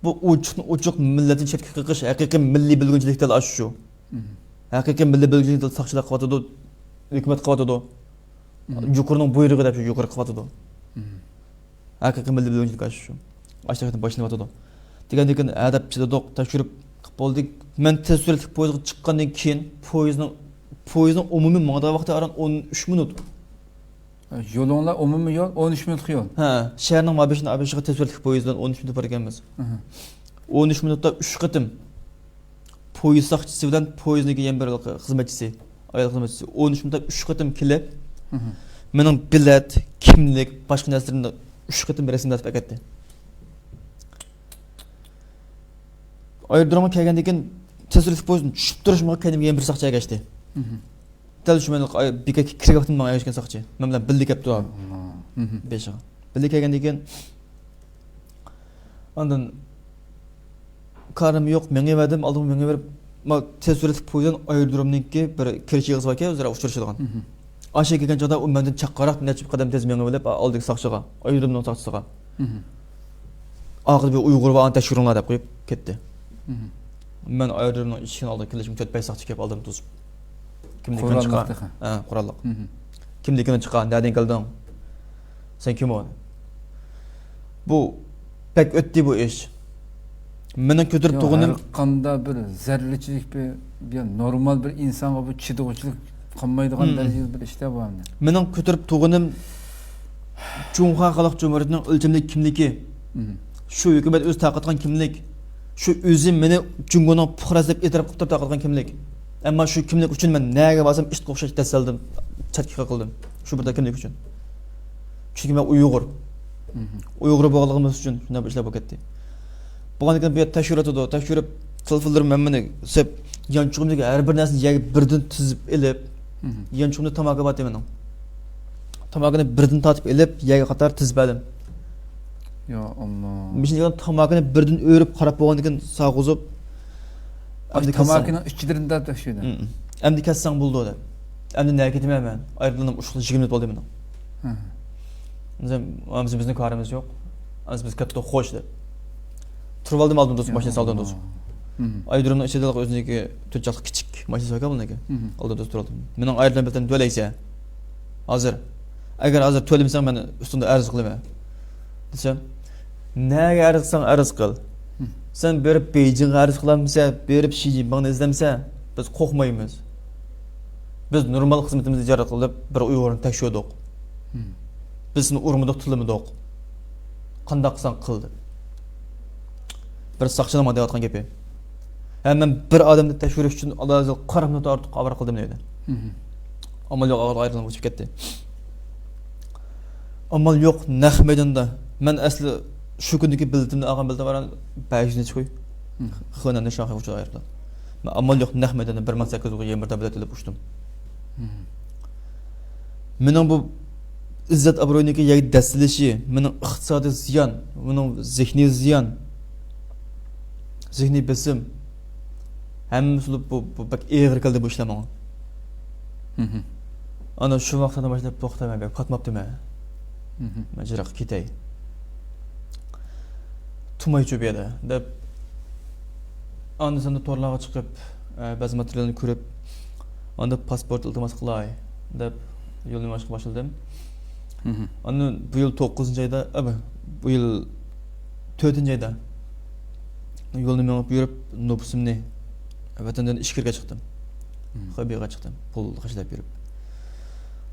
بۇ ئوچۇقتىن ئوچۇق مىللەتنى چەتكە قېقىش ھەقىقىي مىللىي بۆلگۈنچىلىك دەل ئاشۇ. مم. ھەقىقىي مىللىي بۆلگۈنچىلىك دەل ساقچىلار قىلىۋاتىدۇ، ھۆكۈمەت قىلىۋاتىدۇ. مم. يۇقىرىنىڭ بۇيرۇقى دەپ شۇ يۇقىرى قىلىۋاتىدۇ. مم. ھەقىقىي مىللىي بۆلگۈنچىلىك ئاشۇ. ئاشۇنداق باشلىنىۋاتىدۇ. دېگەندىن كېيىن، ھە دەپ چىدىدۇق، تەكشۈرۈپ بولدى. مەن تېز سۈرئەتلىك پويىزغا چىققاندىن كېيىن، پويىزنىڭ، پويىزنىڭ ئومۇمىي ماڭىدىغان ۋاقتى ئاران ئون ئۈچ مىنۇت. يولۇڭلار ئومۇمىي يول ئون ئۈچ مىنۇتلۇق يول. ھە، شەھەرنىڭ مابېشىدىن ئابېشىغا تېز سۈرئەتلىك پويىز بىلەن ئون ئۈچ مىنۇت بارىكەنمىز. مم. ئون ئۈچ مىنۇتتا ئۈچ قېتىم پويىز ساقچىسى بىلەن پويىزنىڭكى يەنە بىر خىزمەتچىسى، ئايال خىزمەتچىسى ئون ئۈچ مىنۇتتا ئۈچ قېتىم كېلىپ، مم. مېنىڭ بېلەت، كىملىك، باشقا نەرسىلىرىمنى ئۈچ قېتىم رەسىملەتىپ ئەكەتتى. ئايرودرومغا كەلگەندىن كېيىن، تەسىرلىك پويىزدىن چۈشۈپ تۇرۇشۇمغا كەينىمگە يەنە بىر ساقچى ئەگەشتى. مم. دەل شۇ مەنلىك ئاي-، بېكەتكە كىرگەن ۋاقتىمدا ماڭا ئەگەشكەن ساقچى. مەن بىلەن بىللە كەپتۇ. مم. بېشىغا. بىللە كەلگەندىن كېيىن، ئاندىن كارىم يوق، مېڭىۋەردىم، ئالدىمغا مېڭىۋېرىپ، ما-، تېز سۈرئەتلىك پويىزدىن ئايرودرومنىڭكى بىر كىرىش ئېغىزى باركەن، ئۆزئارا ئۇچرىشىدىغان. مم. ئاشۇ كەلگەن چاغدا ئۇ مەندىن چاققانراق نەچچە قەدەم تېز مېڭىۋېلىپ، ئالدىدىكى ساقچىغا، ئايرودرومنىڭ ساقچىسىغا. مم. ئاخىرىدا بىر ئۇيغۇر بار، ئانى تەكشۈرۈڭلار دەپ قويۇپ كەتتى. مم. مەن ئايرودرومنىڭ ئىشىكىنىڭ ئالدىغا كېلىشىمگە تۆت بەش ساقچى كېلىپ ئالدىمدا توسۇپ، كىملىكىڭنى چىقار. قوراللىق تېخى. ھە، قوراللىق. مم. كىملىكىڭنى چىقار، نەدىن كەلدىڭ؟ سەن كىم ئۇ؟ بۇ بەك ئۆتتى بۇ ئىش. مېنىڭ كۆتۈرۈپ ياق، تۇرغىنىم ھەر قانداق بىر زەررىچىلىك بىر، بىر نورمال بىر ئىنسانغا بۇ چىدىغۇچىلىق قالمايدىغان مم. دەرىجىدە بىر ئىشلار بۇ ئەمدى. مېنىڭ كۆتۈرۈپ تۇرغىنىم جۇڭخۇا خەلق جۇمھۇرىيىتىنىڭ ئۆلچەملىك كىملىكى. مم. شۇ ھۆكۈمەت ئۆزى تارقاتقان كىملىك. شۇ ئۆزى مېنى جۇڭگونىڭ پۇقراسى دەپ ئېتىراپ قىلىپ تۇرۇپ تارقاتقان كىملىك. ئەمما شۇ كىملىك ئۈچۈن مەن نەگە بارسام ئىتقا ئوخشاش دەسسەلدىم، چەتكە قېقىلدىم. شۇ بىر كىملىك ئۈچۈن. چۈنكى مەن ئۇيغۇر. ئۇيغۇر بولغانلىقىمىز ئۈچۈن شۇنداق بىر ئىشلار بولۇپ كەتتى. بولغاندىن كېيىن بۇ يەردە تەكشۈرۈۋاتىدۇ. تەكشۈرۈپ، تېلېفونلىرىم ھەممىنى سېپ، يانچۇقۇمدىكى ھەر بىر نەرسىنى يەرگە بىردىن تىزىپ ئېلىپ، يانچۇقۇمدا تاماكا بار ئىدى مېنىڭ. تاماكىنى بىردىن تارتىپ ئېلىپ، يەرگە قاتار تىزىپ بەردىم. يا ئاللا. مۇشۇنداق تاماكىنى بىردىن ئۆرۈپ قاراپ بولغاندىن كېيىن ساغۇزۇپ، ئەمدى كەتسەڭ. تاماكىنىڭ ئىچىدىن تارتىپ تەكشۈردى. ئەمدى كەتسەڭ بولىدۇ دەپ. ئەمدى نەگە كېتىمەن مەن؟ ئايروپىلاننىڭ ئۇچقىلى يىگىرمە مىنۇت بولدى مېنىڭ. دېسەم، ئەمىسە بىزنىڭ كارىمىز يوق. ئەمىسە بىز كەتتۇق، خوش دەپ. تۇرۇۋالدىم ئالدىن توسۇپ، ماشىنىسى ئالدىن توسۇپ. ئايروپىلاننىڭ ئىچىدە ئۆزىنىڭكى تۆت چاقلىق كىچىك ماشىنىسى باركەن بۇنىڭكى. ئالدىن توسۇپ تۇرۇۋالدىم. مېنىڭ ئايروپىلان بېلىتىمنى تۆلەيسەن. ھازىر. ئەگەر ھازىر تۆلىمىسەڭ، مەن ئۈستۈڭدە ئەرز قىلىمەن. دېسەم، نەگە ئەرز قىلساڭ ئەرز قىل. سەن بېرىپ بېيجىڭغا ئەرز قىلالمىسەن، بېرىپ شى جىنپىڭنى ئىزدەمسەن، بىز قورقمايمىز. بىز نورمال خىزمىتىمىزنى ئىجرا قىلىپ، بىر ئۇيغۇرنى تەكشۈردۇق. بىز سېنى ئۇرمىدۇق، تىللىمىدۇق. قانداق قىلساڭ قىل دەپ. بىر ساقچىنىڭ ماڭا دەۋاتقان گېپى. ھە، مەن بىر ئادەمنى تەكشۈرۈش ئۈچۈن ئاللادىن قىرىق مىنۇت ئارتۇق ئاۋارە قىلدىم دەيدۇ. ئامال يوق، ئايروپىلان ئۇچۇپ كەتتى. ئامال يوق، نەق مەيداندا. مەن ئەسلى شۇ كۈندىكى بېلىتىمنى ئالغان بېلىتىم بار، بەش يۈز نەچچە كوي. خېنەندىن شاڭخەيگە ئۇچىدۇ ئايروپىلان. مەن ئامال يوق، نەق مەيداندا بىر مىڭ سەككىز يۈز يىگىرمە بىردە بېلەت ئېلىپ ئۇچتۇم. مېنىڭ بۇ ئىززەت ئابرۇينىڭكى يەرگە دەسسىلىشى، مېنىڭ ئىقتىسادىي زىيان، مېنىڭ زېھنىي زىيان، زېھنىي بېسىم، ھەممىسى بولۇپ بۇ، بۇ بەك ئېغىر كەلدى بۇ ئىشلار ماڭا. ئانا شۇ ۋاقىتتىن باشلاپ توختايمەن، بەك پاتماپتىمەن. مەن يىراققا كېتەي. تۇرمايچۇ بۇ يەردە دەپ، ئاندىن ساندا تورلارغا چىقىپ، ئە، بەزى ماتېرىيالنى كۆرۈپ، ئاندىن پاسپورت ئىلتىماس قىلاي دەپ يولنى مېڭىشقا باشلىدىم. ئاندىن بۇ يىل توققۇزىنچى ئايدا، ئە، بۇ يىل تۆتىنچى ئايدا يولنى مېڭىپ يۈرۈپ، نوپۇسۇمنى ۋەتەندىن ئىچكىرىگە چىقتىم. خېبېيغا چىقتىم، پۇل خەجلەپ يۈرۈپ.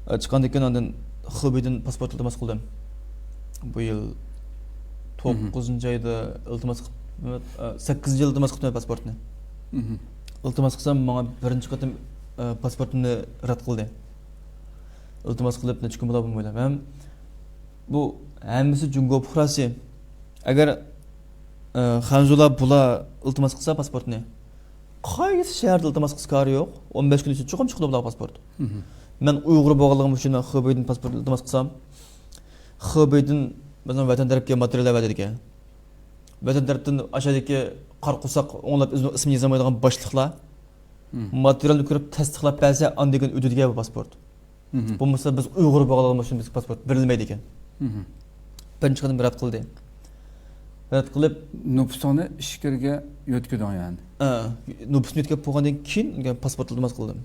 ئە، چىققاندىن كېيىن ئاندىن خېبېيدىن پاسپورت ئىلتىماس قىلدىم. بۇ يىل توققۇزىنچى ئايدا ئىلتىماس قىلىپ، ئە، سەككىزىنچى يىل ئىلتىماس قىلدىم پاسپورتنى. ئىلتىماس قىلسام، ماڭا بىرىنچى قېتىم، ئە، پاسپورتۇمنى رەت قىلدى. ئىلتىماس قىلىپ نەچچە كۈن بولا بولمايدۇ. ھەم بۇ ھەممىسى جۇڭگو پۇقراسى. ئەگەر، ئە، خەنزۇلار بۇلار ئىلتىماس قىلسا پاسپورتنى، قايسى شەھەردە ئىلتىماس قىلسا كارى يوق. ئون بەش كۈن ئىچىدە چوقۇم چىقىدۇ بۇلارغا پاسپورت. مەن ئۇيغۇر بولغانلىقىم ئۈچۈن مەن خېبېيدىن پاسپورت ئىلتىماس قىلسام، خېبېيدىن بىزنىڭ ۋەتەن تەرەپكە ماتېرىياللار بەردىكەن. ۋەتەن تەرەپتىن ئاشۇدىكى قارا قورساق ئوڭلاپ ئۆزىنىڭ ئىسمىنى يازالمايدىغان باشلىقلار ماتېرىيالنى كۆرۈپ تەستىقلاپ بەرسە، ئاندىن كېيىن ئۆتىدىكەن بۇ پاسپورت. بولمىسا بىز ئۇيغۇر بولغانلىقىمىز ئۈچۈن بىزگە پاسپورت بېرىلمەيدىكەن. بىرىنچى قېتىم رەت قىلدى. رەت قىلىپ، نوپۇسۇڭنى ئىچكىرىگە يۆتكىدىڭ يەنى؟ ئە، نوپۇسنى يۆتكەپ بولغاندىن كېيىن پاسپورت ئىلتىماس قىلدىم.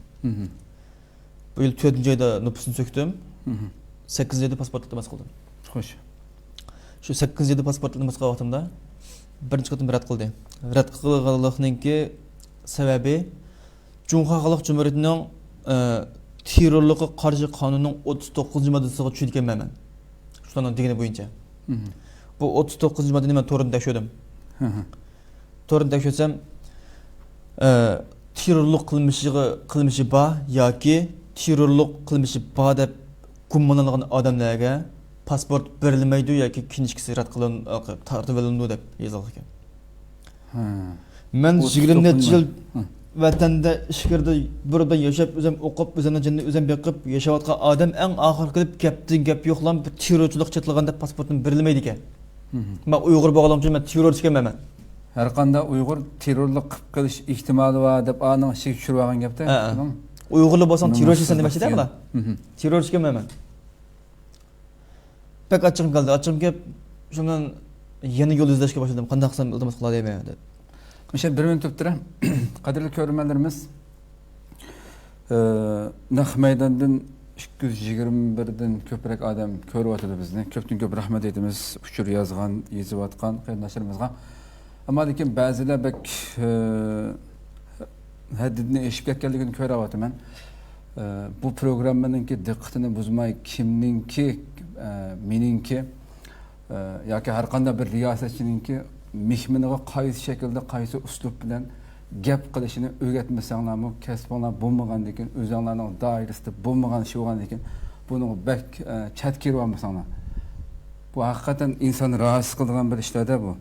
بۇ يىل تۆتىنچى ئايدا نوپۇسنى سۆكتۈم. سەككىزىنچى ئايدا پاسپورت ئىلتىماس قىلدىم. خوش. شۇ سەككىزىنچى ئايدا پاسپورت ئىلتىماس قىلغان ۋاقتىمدا بىرىنچى قېتىم رەت قىلدى. رەت قىلغانلىقنىڭكى سەۋەبى، جۇڭخۇا خەلق جۇمھۇرىيىتىنىڭ، ئە، تېررورلۇققا قارشى قانۇنىنىڭ ئوتتۇز توققۇزىنچى ماددىسىغا چۈشىدىكەنمەن مەن. شۇلارنىڭ دېگىنى بويىچە. بۇ ئوتتۇز توققۇزىنچى ماددىنى مەن توردىن تەكشۈردۈم. توردىن تەكشۈرسەم، ئە، تېررورلۇق قىلمىشىغا، قىلمىشى بار ياكى تېررورلۇق قىلمىشى بار دەپ گۇمانلانغان ئادەملەرگە پاسپورت بېرىلمەيدۇ ياكى كىنىشكىسى رەت قىلىن-، تارتىۋېلىنىدۇ دەپ يېزىلغان ئىكەن. مەن يىگىرمە نەچچە يىل ۋەتەندە ئىچكىرىدە بىر ياشاپ، ئۆزۈم ئوقۇپ، ئۆزۈمنىڭ جېنىنى ئۆزۈم بېقىپ ياشاۋاتقان ئادەم، ئەڭ ئاخىرى كېلىپ گەپتىن گەپ يوقلا بىر تېررورچىلىق چېتىلغان دەپ پاسپورتنى بېرىلمەيدىكەن. مەن ئۇيغۇر بولغانلىقىم ئۈچۈن مەن تېررورچى ئىكەنمەن مەن. ھەر قانداق ئۇيغۇر تېررورلۇق قىلىپ قېلىش ئېھتىمالى بار دەپ ئانىڭ ئىچىگە چۈشۈرۈۋالغان گەپتە. ھە. ئۇيغۇرلار بولساڭ تېررورچىسەن دېمەكچىدە بۇلار. تېررورچى ئىكەنمەن مەن. بەك ئاچچىقىم كەلدى. ئاچچىقىم كېلىپ، شۇنىڭ يەنە يول ئىزدەشكە باشلىدىم. قانداق قىلسام ئىلتىماس قىلالايمەن دەپ. مۇشۇ بىر مىنۇت تۇرۇپتۇرە. قەدىرلىك كۆرۈرمەنلىرىمىز، ئى، نەق مەيداندىن ئىككى يۈز يىگىرمە بىردىن كۆپرەك ئادەم كۆرۈۋاتىدۇ بىزنى. كۆپتىن كۆپ رەھمەت ئېيتىمىز ئۇچۇر يازغان، يېزىۋاتقان قېرىنداشلىرىمىزغا. ئەمما لېكىن بەزىلەر بەك، ئى، ھەددىدىن ئېشىپ كەتكەنلىكىنى كۆرۈۋاتىمەن. ئى، بۇ پروگراممىنىڭكى دىققىتىنى بۇزماي، كىمنىڭكى، ئى، مېنىڭكى، ئى، ياكى ھەر قانداق بىر رىياسەتچىنىڭكى مېھمىنىغا قايسى شەكىلدە، قايسى ئۇسلۇب بىلەن گەپ قىلىشىنى ئۆگەتمىسەڭلارمۇ، كەسپىڭلار بولمىغاندىن كېيىن، ئۆزۈڭلارنىڭ دائىرىسىدە بولمىغان ئىش بولغاندىن كېيىن، بۇنىڭغا بەك، ئە، چەت كىرىۋالمىساڭلار. بۇ ھەقىقەتەن ئىنساننى راھەتسىز قىلىدىغان بىر ئىشلار-دە بۇ.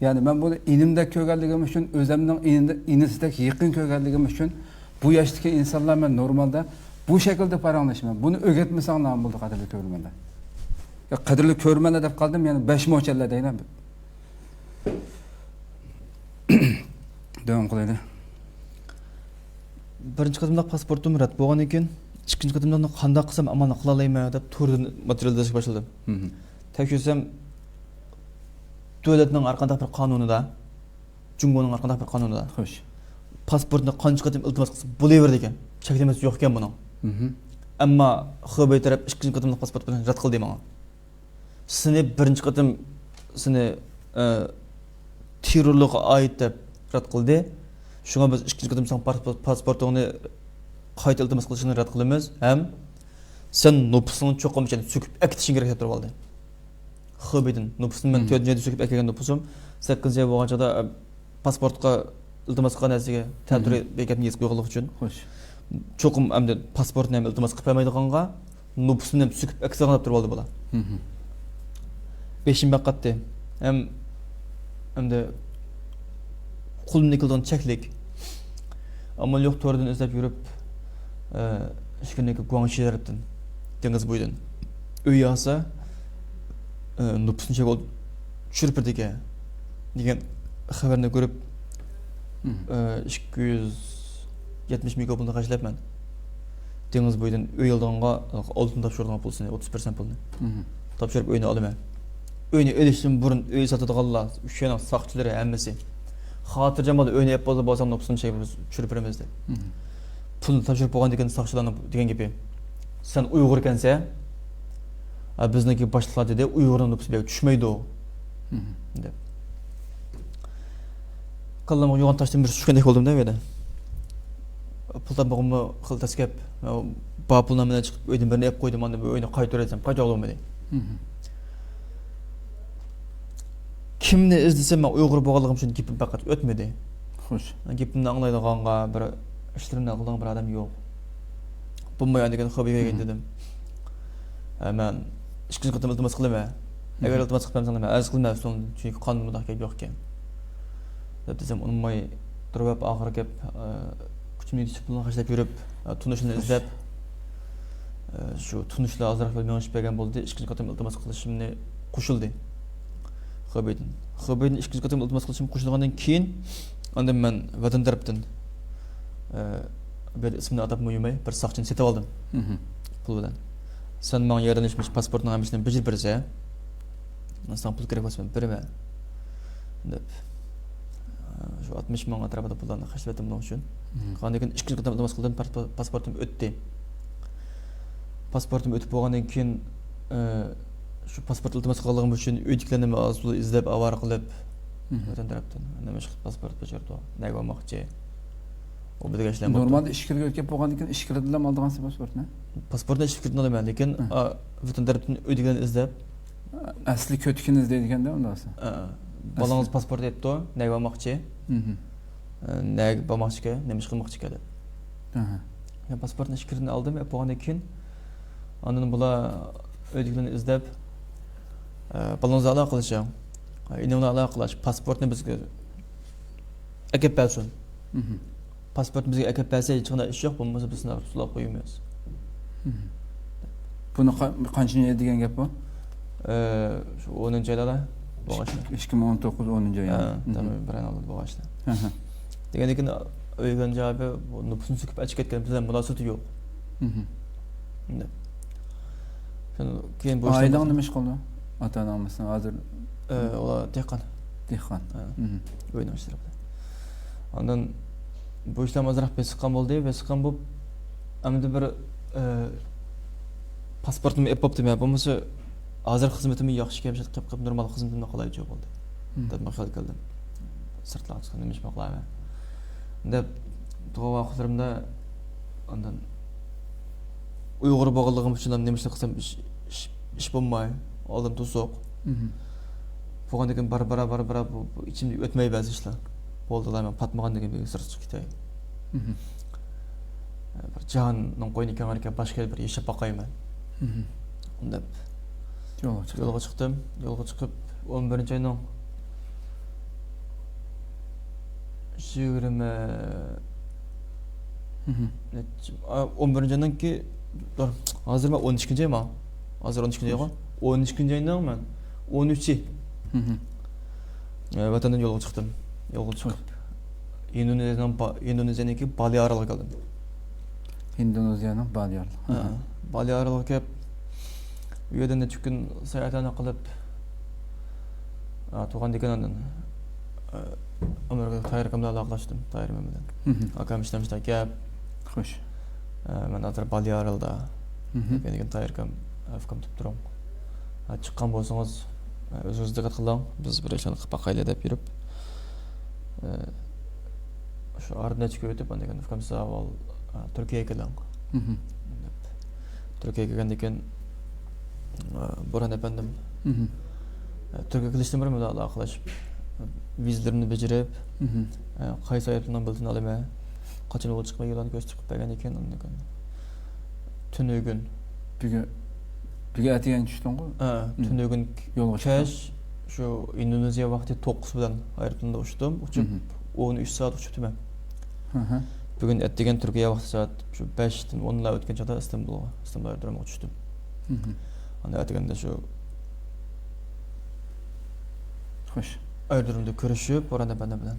يەنى مەن بۇنى ئىنىمدەك كۆرگەنلىكىم ئۈچۈن، ئۆزۈمنىڭ ئىنىدە-، ئىنىسىدەك يېقىن كۆرگەنلىكىم ئۈچۈن، بۇ ياشتىكى ئىنسانلار مەن نورمالدا بۇ شەكىلدە پاراڭلىشىمەن. بۇنى ئۆگەتمىسەڭلار بولدى، قەدىرلىك كۆرۈرمەنلەر. يا، قەدىرلىك كۆرۈرمەنلەر دەپ قالدىم، يەنە بەش موچەللەر دەيلا. داۋام قىلايلى. بىرىنچى قېتىملىق پاسپورتۇم رەت بولغاندىن كېيىن، ئىككىنچى قېتىملىقنى قانداق قىلسام ئامانلىق قىلالايمەن دەپ توردىن ماتېرىيال ئىزدەشكە باشلىدىم. مھم. تەكشۈرسەم، دۆلەتنىڭ ھەر قانداق بىر قانۇنىدا، جۇڭگونىڭ ھەر قانداق بىر قانۇنىدا، خوش، پاسپورتنى قانچە قېتىم ئىلتىماس قىلسا بولۇۋېرىدىكەن. چەكلىمىسى يوق ئىكەن بۇنىڭ. مھم. ئەمما خېبېي تەرەپ ئىككىنچى قېتىملىق پاسپورت بىلەن رەت قىلدى ماڭا. سېنى بىرىنچى قېتىم، سېنى، ئە، تېررورلۇققا ئائىت دەپ رەت قىلدى. شۇڭا بىز ئىككىنچى قېتىم ساڭا پاسپورت-، پاسپورتۇڭنى قايتا ئىلتىماس قىلىشىڭنى رەت قىلىمىز ھەم سەن نوپۇسۇڭنى چوقۇم ئىچىدىن سۆكۈپ ئەكېتىشىڭ كېرەك دەپ تۇرۇۋالدى. خېبېيدىن. نوپۇسنى مەن مھم. تۆتىنچى ئايدا سۆكۈپ ئەكەلگەن نوپۇسۇم. سەككىزىنچى ئاي بولغان چاغدا، ئە، پاسپورتقا ئىلتىماس قىلغان نەرسىگە تەتۈرى مھم. بىر گەپنى يېزىپ قويغانلىقى ئۈچۈن. خوش. چوقۇم ئەمدى پاسپورتنى ھەم ئىلتىماس قىلىپ بەرمەيدىغانغا، نوپۇسنى ھەم سۆكۈپ ئەكسىغان دەپ تۇرۇۋالدى بالا. مھم. بېشىم بەك قاتتى. ھەم ئەمدى قولۇمدىن كېلىدىغان چەكلىك. ئامال يوق توردىن ئىزدەپ يۈرۈپ، ئە، ئىچكىرىدىكى گۇاڭشى تەرەپتىن، دېڭىز بويىدىن ئۆي ئالسا، ئە، نوپۇسنى چەكلەپ چۈشۈرۈپ بېرىدىكەن دېگەن خەۋەرنى كۆرۈپ، مھم. ئە، ئىككى يۈز يەتمىش مىكرو پۇلنى خەجلەپ مەن دېڭىز بويىدىن ئۆي ئالىدىغانغا ئالتۇن تاپشۇرىدىغان پۇلسىنى، ئوتتۇز پىرسەنت پۇلنى مھم. تاپشۇرۇپ ئۆينى ئالىمەن. ئۆينى ئېلىشتىن بۇرۇن ئۆي ساتىدىغانلار شۇ يەرنىڭ ساقچىلىرى ھەممىسى خاتىرجەم بول، ئۆينى ئېلىپ بولسا، بولسا نوپۇسنى چەكلەپ چۈشۈرۈپ بېرىمىز دەپ. مھم. پۇلنى تاپشۇرۇپ بولغاندىن كېيىن ساقچىلارنىڭ دېگەن گېپى، سەن ئۇيغۇركەنسەن، ھە، بىزنىڭكى باشلىقلار دېدى، ئۇيغۇرنىڭ نوپۇسى بۇ يەرگە چۈشمەيدۇ، مھم. دەپ. كاللامغا يوغان تاشتىن بىر چۈشكەندەك بولدۇم-دە بۇ يەردە. پۇل تاپمىغىنىمۇ خېلى تەس گەپ. بار پۇلنى مەن چىقىپ ئۆيدىن بىرنى ئېلىپ قويدۇم، ئاندىن بۇ ئۆينى قايتۇرۇۋەتسەم قايتۇرغىلى بولمىدى. مھم. كىمنى ئىزدىسەم، مەن ئۇيغۇر بولغانلىقىم ئۈچۈن گېپىم پەقەت ئۆتمىدى. خوش. گېپىمنى ئاڭلايدىغانغا، بىر ئىشلىرىمنى قىلىدىغان بىر ئادەم يوق. بولمايدىكەن، خېبېيگە كەلگىن مھم. دېدىم. ئە، مەن ئىككىنچى قېتىم ئىلتىماس قىلىمەن. ئەگەر مھم. ئىلتىماس قىلىپ بەرمىسەڭلار، مەن ئەرز قىلىمەن ئۈستۈڭدىن، چۈنكى قانۇندا مۇنداق گەپ يوقكەن. دەپ دېسەم، ئۇنىماي تۇرۇۋەپ، ئاخىرى گەپ، ئە، كۈچۈمنى يېتىشىپ پۇلنى خەجلەپ يۈرۈپ، ئە، تونۇشنى ئىزدەپ، ئە، شۇ تونۇشلار ئازراق يول مېڭىشىپ بەرگەن بولدى. ئىككىنچى قېتىم ئىلتىماس قىلىشىمنى قوشۇلدى. خېبېيدىن. خېبېيدىن ئىككىنچى قېتىم ئىلتىماس قىلىشىمنى قوشۇلغاندىن كېيىن، ئاندىن مەن ۋەتەن تەرەپتىن، ئە، بىر ئىسمىنى ئاتاپ مۇھىم ئەمەس، بىر ساقچىنى سېتىۋالدىم. مھم. پۇل بىلەن. سەن ماڭا ياردەملىشىپ، مۇشۇ پاسپورتنىڭ ھەممىسىنى بېجىرىپ بېرىسەن، مەن ساڭا پۇل كېرەك بولسا مەن بېرىمەن، دەپ، شۇ ئاتمىش مىڭ ئەتراپىدا پۇللارنى خەجلەۋەتتىم بۇنىڭ ئۈچۈن. مھم. ئاندىن كېيىن ئىككىنچى قېتىم ئىلتىماس قىلدىم، پاسپورت-، پاسپورتۇم ئۆتتى. پاسپورتۇم ئۆتۈپ بولغاندىن كېيىن، ئە، شۇ پاسپورت ئىلتىماس قىلغانلىقىم ئۈچۈن ئۆيدىكىلەرنى ئاز تولا ئىزدەپ، ئاۋارە قىلىپ، مھم. ۋەتەن تەرەپتىن، نېمە ئىش قىلىپ پاسپورت بېجىرىدۇ، نەگە بارماقچى؟ ئۇ بىلگەن ئىشلار بولۇپتۇ. نورمالدا ئىچكىرىگە ئۆتۈپ بولغاندىن كېيىن ئىچكىرىدىنلا ئالىدىغانسىز پاسپورتنى؟ پاسپورتنى ئىچكىرىدىن ئالىمەن، لېكىن، ھە. ئا، ۋەتەن تەرەپتىن ئۆيدىكىلەرنى ئىزدەپ. ئەسلى كۆتىكىنى ئىزدەيدىكەندە ئۇنداقسا. ئا، ئا. ئەسلى. بالىڭىز پاسپورت ئېيتتى، نەگە بارماقچى؟ مھم. ئا، نەگە بارماقچىكەن، نېمە ئىش قىلماقچىكەن دەپ. ئاھا. مەن پاسپورتنى ئىچكىرىدىن ئالدىم، ئېلىپ بولغاندىن كېيىن، ئاندىن بۇلار ئۆيدىكىلەرنى ئىزدەپ، ئە، بالىڭىزغا ئالاقىلىشىڭ، ئىنىڭ بىلەن ئالاقىلەش، پاسپورتنى بىزگە ئەكەپ بەرسۇن. مھم. پاسپورتنى بىزگە ئەكەپ بەرسە، ھېچقانداق ئىش يوق، بولمىسا بىز سېنى تۇتۇپ قويىمىز. مھم. بۇنى قا-، قانچىنچى يىل دېگەن گەپ بۇ؟ ئە، شۇ ئونىنچى ئايلاردا بولغان ئىشلار. ئىككى مىڭ ئون توققۇز، ئونىنچى ئايلار. ھە، مھم. تامام بىر ئاي ئالدىدا بولغان ئىشلار. ھە، ھە. دېگەندىن كېيىن ئۆيگە جاۋابى، بۇ نوپۇسنى سۆكۈپ ئەچىپ كەتكەن، بىز بىلەن مۇناسىۋىتى يوق. مھم. دەپ. كېيىن بۇ ئائىلەڭ نېمە ئىش قىلىدۇ؟ ئاتا-ئاناڭ مەسىلەن ھازىر؟ ئە، ئۇلار دېھقان. دېھقان. ھە. مھم. ئۆينىڭ ئىشلىرى بىلەن. ئاندىن بۇ ئىشلار ئازراق بېسىققان بولدى. بېسىققان بولۇپ، ئەمدى بىر، ئە، پاسپورتنى ئېلىپ بوپتىمەن. بولمىسا ھازىر خىزمىتىممۇ ياخشىكەن، قېلىپ، قېلىپ نورمال خىزمىتىمنى قىلايچۇ بولدى. مھم. دەپ مەن خىيال كەلدىم. سىرتلارغا چىقىپ نېمە ئىش قىلايمەن دەپ تۇرغان ۋاقىتلىرىمدا ئاندىن ئۇيغۇر بولغانلىقىم ئۈچۈن نېمە ئىشنى قىلسام ئىش، ئىش، ئىش بولماي، ئالدىم توسۇق. مھم. بولغاندىن كېيىن بارا بارا بارا بارا بۇ، بۇ ئىچىمدىن ئۆتمەي بەزى ئىشلار. بولدىلا، مەن پاتمىغاندىن كېيىن بىر سىرتقا چىقىپ كېتەي. مھم. بىر جاھاننىڭ قوينى كەڭرىكەن، باشقا يەردە بىر ياشاپ باقايمەن. مھم. دەپ يولغا چىقتىم. يولغا چىقتىم. يولغا چىقىپ، ئون بىرىنچى ئاينىڭ يىگىرمە، مھم. نەچچە، ئا، ئون بىرىنچى ئاينىڭكى، ھازىر مەن ئون ئىككىنچى ئايما. ھازىر ئون ئىككىنچى ئايغۇ. ئون ئىككىنچى ئاينىڭ مەن ئون ئۈچى. مھم. ئە، ۋەتەندىن يولغا چىقتىم. يولغا چىقىپ، ئىندونېزىيەنىڭ با-، ئىندونېزىيەنىڭكى بالى ئارىلىغا كەلدىم. ئىندونېزىيەنىڭ بالى ئارىلىغا. ھە، بالى ئارىلىغا كەپ، ئۇ يەردە نەچچە كۈن ساياھەتلەرنى قىلىپ، ئا، تۇغاندىكىن ئاندىن، ئا، ئامېرىكىدىكى تايىر ئاكام بىلەن ئالاقىلاشتىم، تايىر مەن بىلەن. مھم. ئاكام ئىشلەمچىدە گەپ. خوش. ئا، مەن ھازىر بالى ئارىلىدا. مھم. كېيىن تايىر ئاكام، ئۇكام تۇرۇپ تۇرۇڭ. ئا، چىققان بولسىڭىز، ئا، ئۆزىڭىز دىققەت قىلىڭ، بىز بىر ئىشلارنى قىلىپ باقايلى دەپ يۈرۈپ، ئا، شۇ ئارىدىن نەچچە كۈن ئۆتۈپ، ئاندىن كېيىن ئۇكام سىز ئاۋۋال، ئا، تۈركىيەگە كېلىڭ. مھم. تۈركىيەگە كەلگەندىن كېيىن، ئا، بۇرھان ئەپەندىم، مھم. ئا، تۈركىيەگە كېلىشتىن بۇرۇن مەن بىلەن ئالاقىلىشىپ، ۋىزىلىرىمنى بېجىرىپ، مھم. ئا، قايسى ئايروپىلاننىڭ بېلىتىنى ئالىمەن، قاچان يولغا چىقماي يوللارنى كۆرسىتىپ قويۇپ بەرگەندىن كېيىن، ئاندىن كېيىن تۈنۈگۈن. بۈگۈن، بۈگۈن ئەتىگەن چۈشتۈڭغۇ؟ ھە، مھم. تۈنۈگۈن يولغا چىقتىڭ. كەچ شۇ ئىندونېزىيە ۋاقتى توققۇز بىلەن ئايروپىلاندا ئۇچتۇم. ئۇچۇپ مھم. ئون ئۈچ سائەت ئۇچۇپتىمەن. ھە ھە. بۈگۈن ئەتىگەن تۈركىيە ۋاقتى سائەت شۇ بەشتىن ئونلا ئۆتكەن چاغدا ئىستانبۇلغا، ئىستانبۇل ئايرودرومىغا چۈشتۈم. مھم. ئاندىن ئەتىگەندە شۇ خوش. ئايرودرومدا كۆرۈشۈپ، بۇرھان ئەپەندى بىلەن،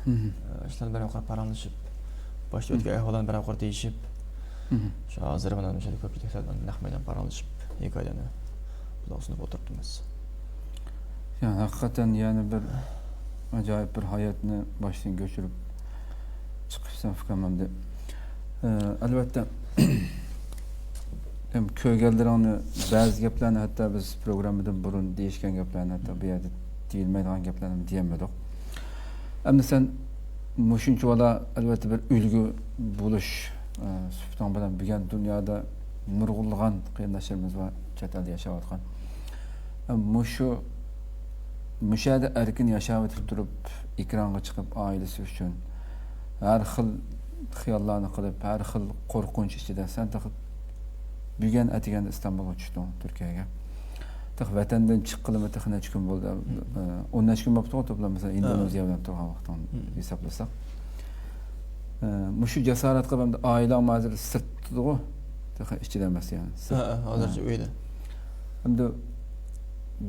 مھم. ئە، ئىشلارنى بىر قۇر پاراڭلىشىپ، باشتا مھم. ئۆتكەن ئەھۋاللارنى بىر قۇر دېيىشىپ، مھم. شۇ ھازىر مانا مۇشۇ كۆپچىلىك نەق مەيدان پاراڭلىشىپ، ھېكايىلەرنى بۇلار ئۈستىدە ئولتۇرۇپتىمىز. يا، ھەقىقەتەن يەنە بىر ئاجايىپ بىر ھاياتنى باشتىن كۆچۈرۈپ چىقىپسەن، ئۇكام ئەمدى. ئە، ئەلۋەتتە، ھەم كۆرگەنلىرىڭنى، بەزى گەپلەرنى ھەتتا بىز پروگراممىدىن بۇرۇن دېيىشكەن گەپلەرنى، ھەتتا بۇ يەردە دېيىلمەيدىغان گەپلەرنى دېيەلمىدۇق. ئەمدى سەن مۇشۇنچە بالا، ئەلۋەتتە، بىر ئۈلگە بولۇش، ئە، سۈپىتىڭ بىلەن بۈگۈن دۇنيادا نۇرغۇنلىغان قېرىنداشلىرىمىز بار، چەت ئەلدە ياشاۋاتقان. ئە، مۇشۇ، مۇشۇ يەردە ئەركىن ياشاۋېتىپ تۇرۇپ، ئېكرانغا چىقىپ، ئائىلىسى ئۈچۈن ھەر خىل خىياللارنى قىلىپ، ھەر خىل قورقۇنچ ئىچىدە سەن تېخى بۈگۈن ئەتىگەندە ئىستانبۇلغا چۈشتۈڭ، تۈركىيەگە. تېخى ۋەتەندىن چىققىلىمۇ تېخى نەچچە كۈن بولدى؟ مم. ئە، ئون نەچچە كۈن بوپتۇغۇ، توپلام، مەسىلەن، مم. ئىندونېزىيە بىلەن تۇرغان ۋاقتىڭ مم. ھېسابلىساق. ئە، مۇشۇ جاسارەت قىلىپ، ئەمدى ئائىلەڭمۇ ھازىر سىرتتىغۇ؟ تېخى ئىچىدە ئەمەس، يەنى. سىرت. ھە، ھە، ھازىرچە ھە. ئۆيدە. ئەمدى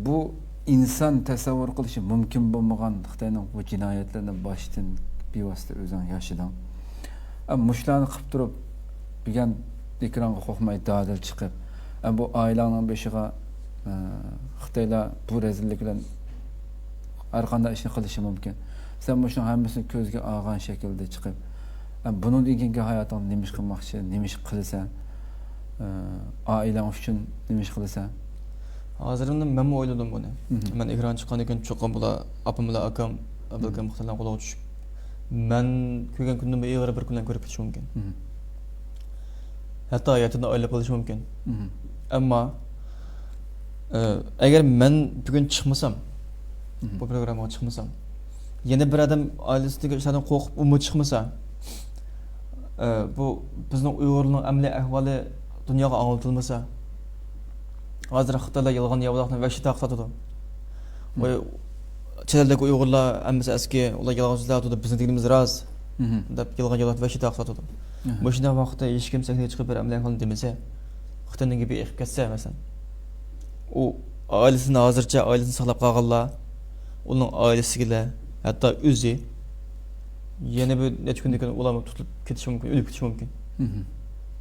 بۇ ئىنسان تەسەۋۋۇر قىلىشى مۇمكىن بولمىغان خىتاينىڭ بۇ جىنايەتلىرىنى باشتىن بىۋاسىتە ئۆزۈڭ ياشىدىڭ. ئە، مۇشۇلارنى قىلىپ تۇرۇپ، بۈگۈن ئېكرانغا قورقماي دادىل چىقىپ، ئە، بۇ ئائىلەڭنىڭ بېشىغا، ئە، خىتايلار بۇ رەزىللىك بىلەن ھەر قانداق ئىشنى قىلىشى مۇمكىن. سەن مۇشۇنىڭ ھەممىسىنى كۆزگە ئالغان شەكىلدە چىقىپ، ئە، بۇنىڭدىن كېيىنكى ھاياتىڭدا نېمە ئىش قىلماقچى، نېمە ئىش قىلىسەن؟ ئە، ئائىلەڭ ئۈچۈن نېمە ئىش قىلىسەن؟ ھازىر ئەمدى مەنمۇ ئويلىدىم بۇنى. مھم. مەن ئېكران چىققاندىن كېيىن چوقۇم بۇلار، ئاپام بىلەن ئاكام، مھم. بەلكىم خىتايلارنىڭ قولىغا چۈشۈپ، مەن كۆرگەن كۈندىنمۇ ئېغىر بىر كۈنلەرنى كۆرۈپ كېتىشى مۇمكىن. مھم. ھەتتا ھاياتىمدىن ئايرىلىپ قېلىشى مۇمكىن. مھم. ئەمما، ئە، ئەگەر مەن بۈگۈن چىقمىسام، مھم. بۇ پروگراممىغا چىقمىسام، يەنە بىر ئادەم ئائىلىسىدىكى ئىشلاردىن قورقۇپ ئۇمۇ چىقمىسا، ئە، بۇ بىزنىڭ ئۇيغۇرلارنىڭ ئەمەلىي ئەھۋالى دۇنياغا ئاڭلىتىلمىسا، ھازىر خىتايلار يالغان ياۋىلاقنى ۋەھشىي تارقىتىۋاتىدۇ. مم. ۋاي، چەت ئەلدىكى ئۇيغۇرلار ھەممىسى ئەسكى، ئۇلار يالغان سۆزلەۋاتىدۇ، بىزنى دېگىنىمىز راست، مم. دەپ يالغان ياۋىلاقنى ۋەھشىي تارقىتىۋاتىدۇ. مم. مۇشۇنداق ۋاقىتتا ھېچكىم سەھنىگە چىقىپ بىر ئەمەلىي ئەھۋالنى دېمىسە، خىتاينىڭ گېپى ئېقىپ كەتسە، مەسىلەن، ئۇ ئائىلىسىنى، ھازىرچە ئائىلىسىنى ساقلاپ قالغانلار، ئۇنىڭ ئائىلىسىدىكىلەر، ھەتتا ئۆزى يەنە بىر نەچچە كۈندىن كېيىن ئۇلارمۇ تۇتۇلۇپ كېتىشى مۇمكىن، ئۆلۈپ كېتىشى مۇمكىن. مھم.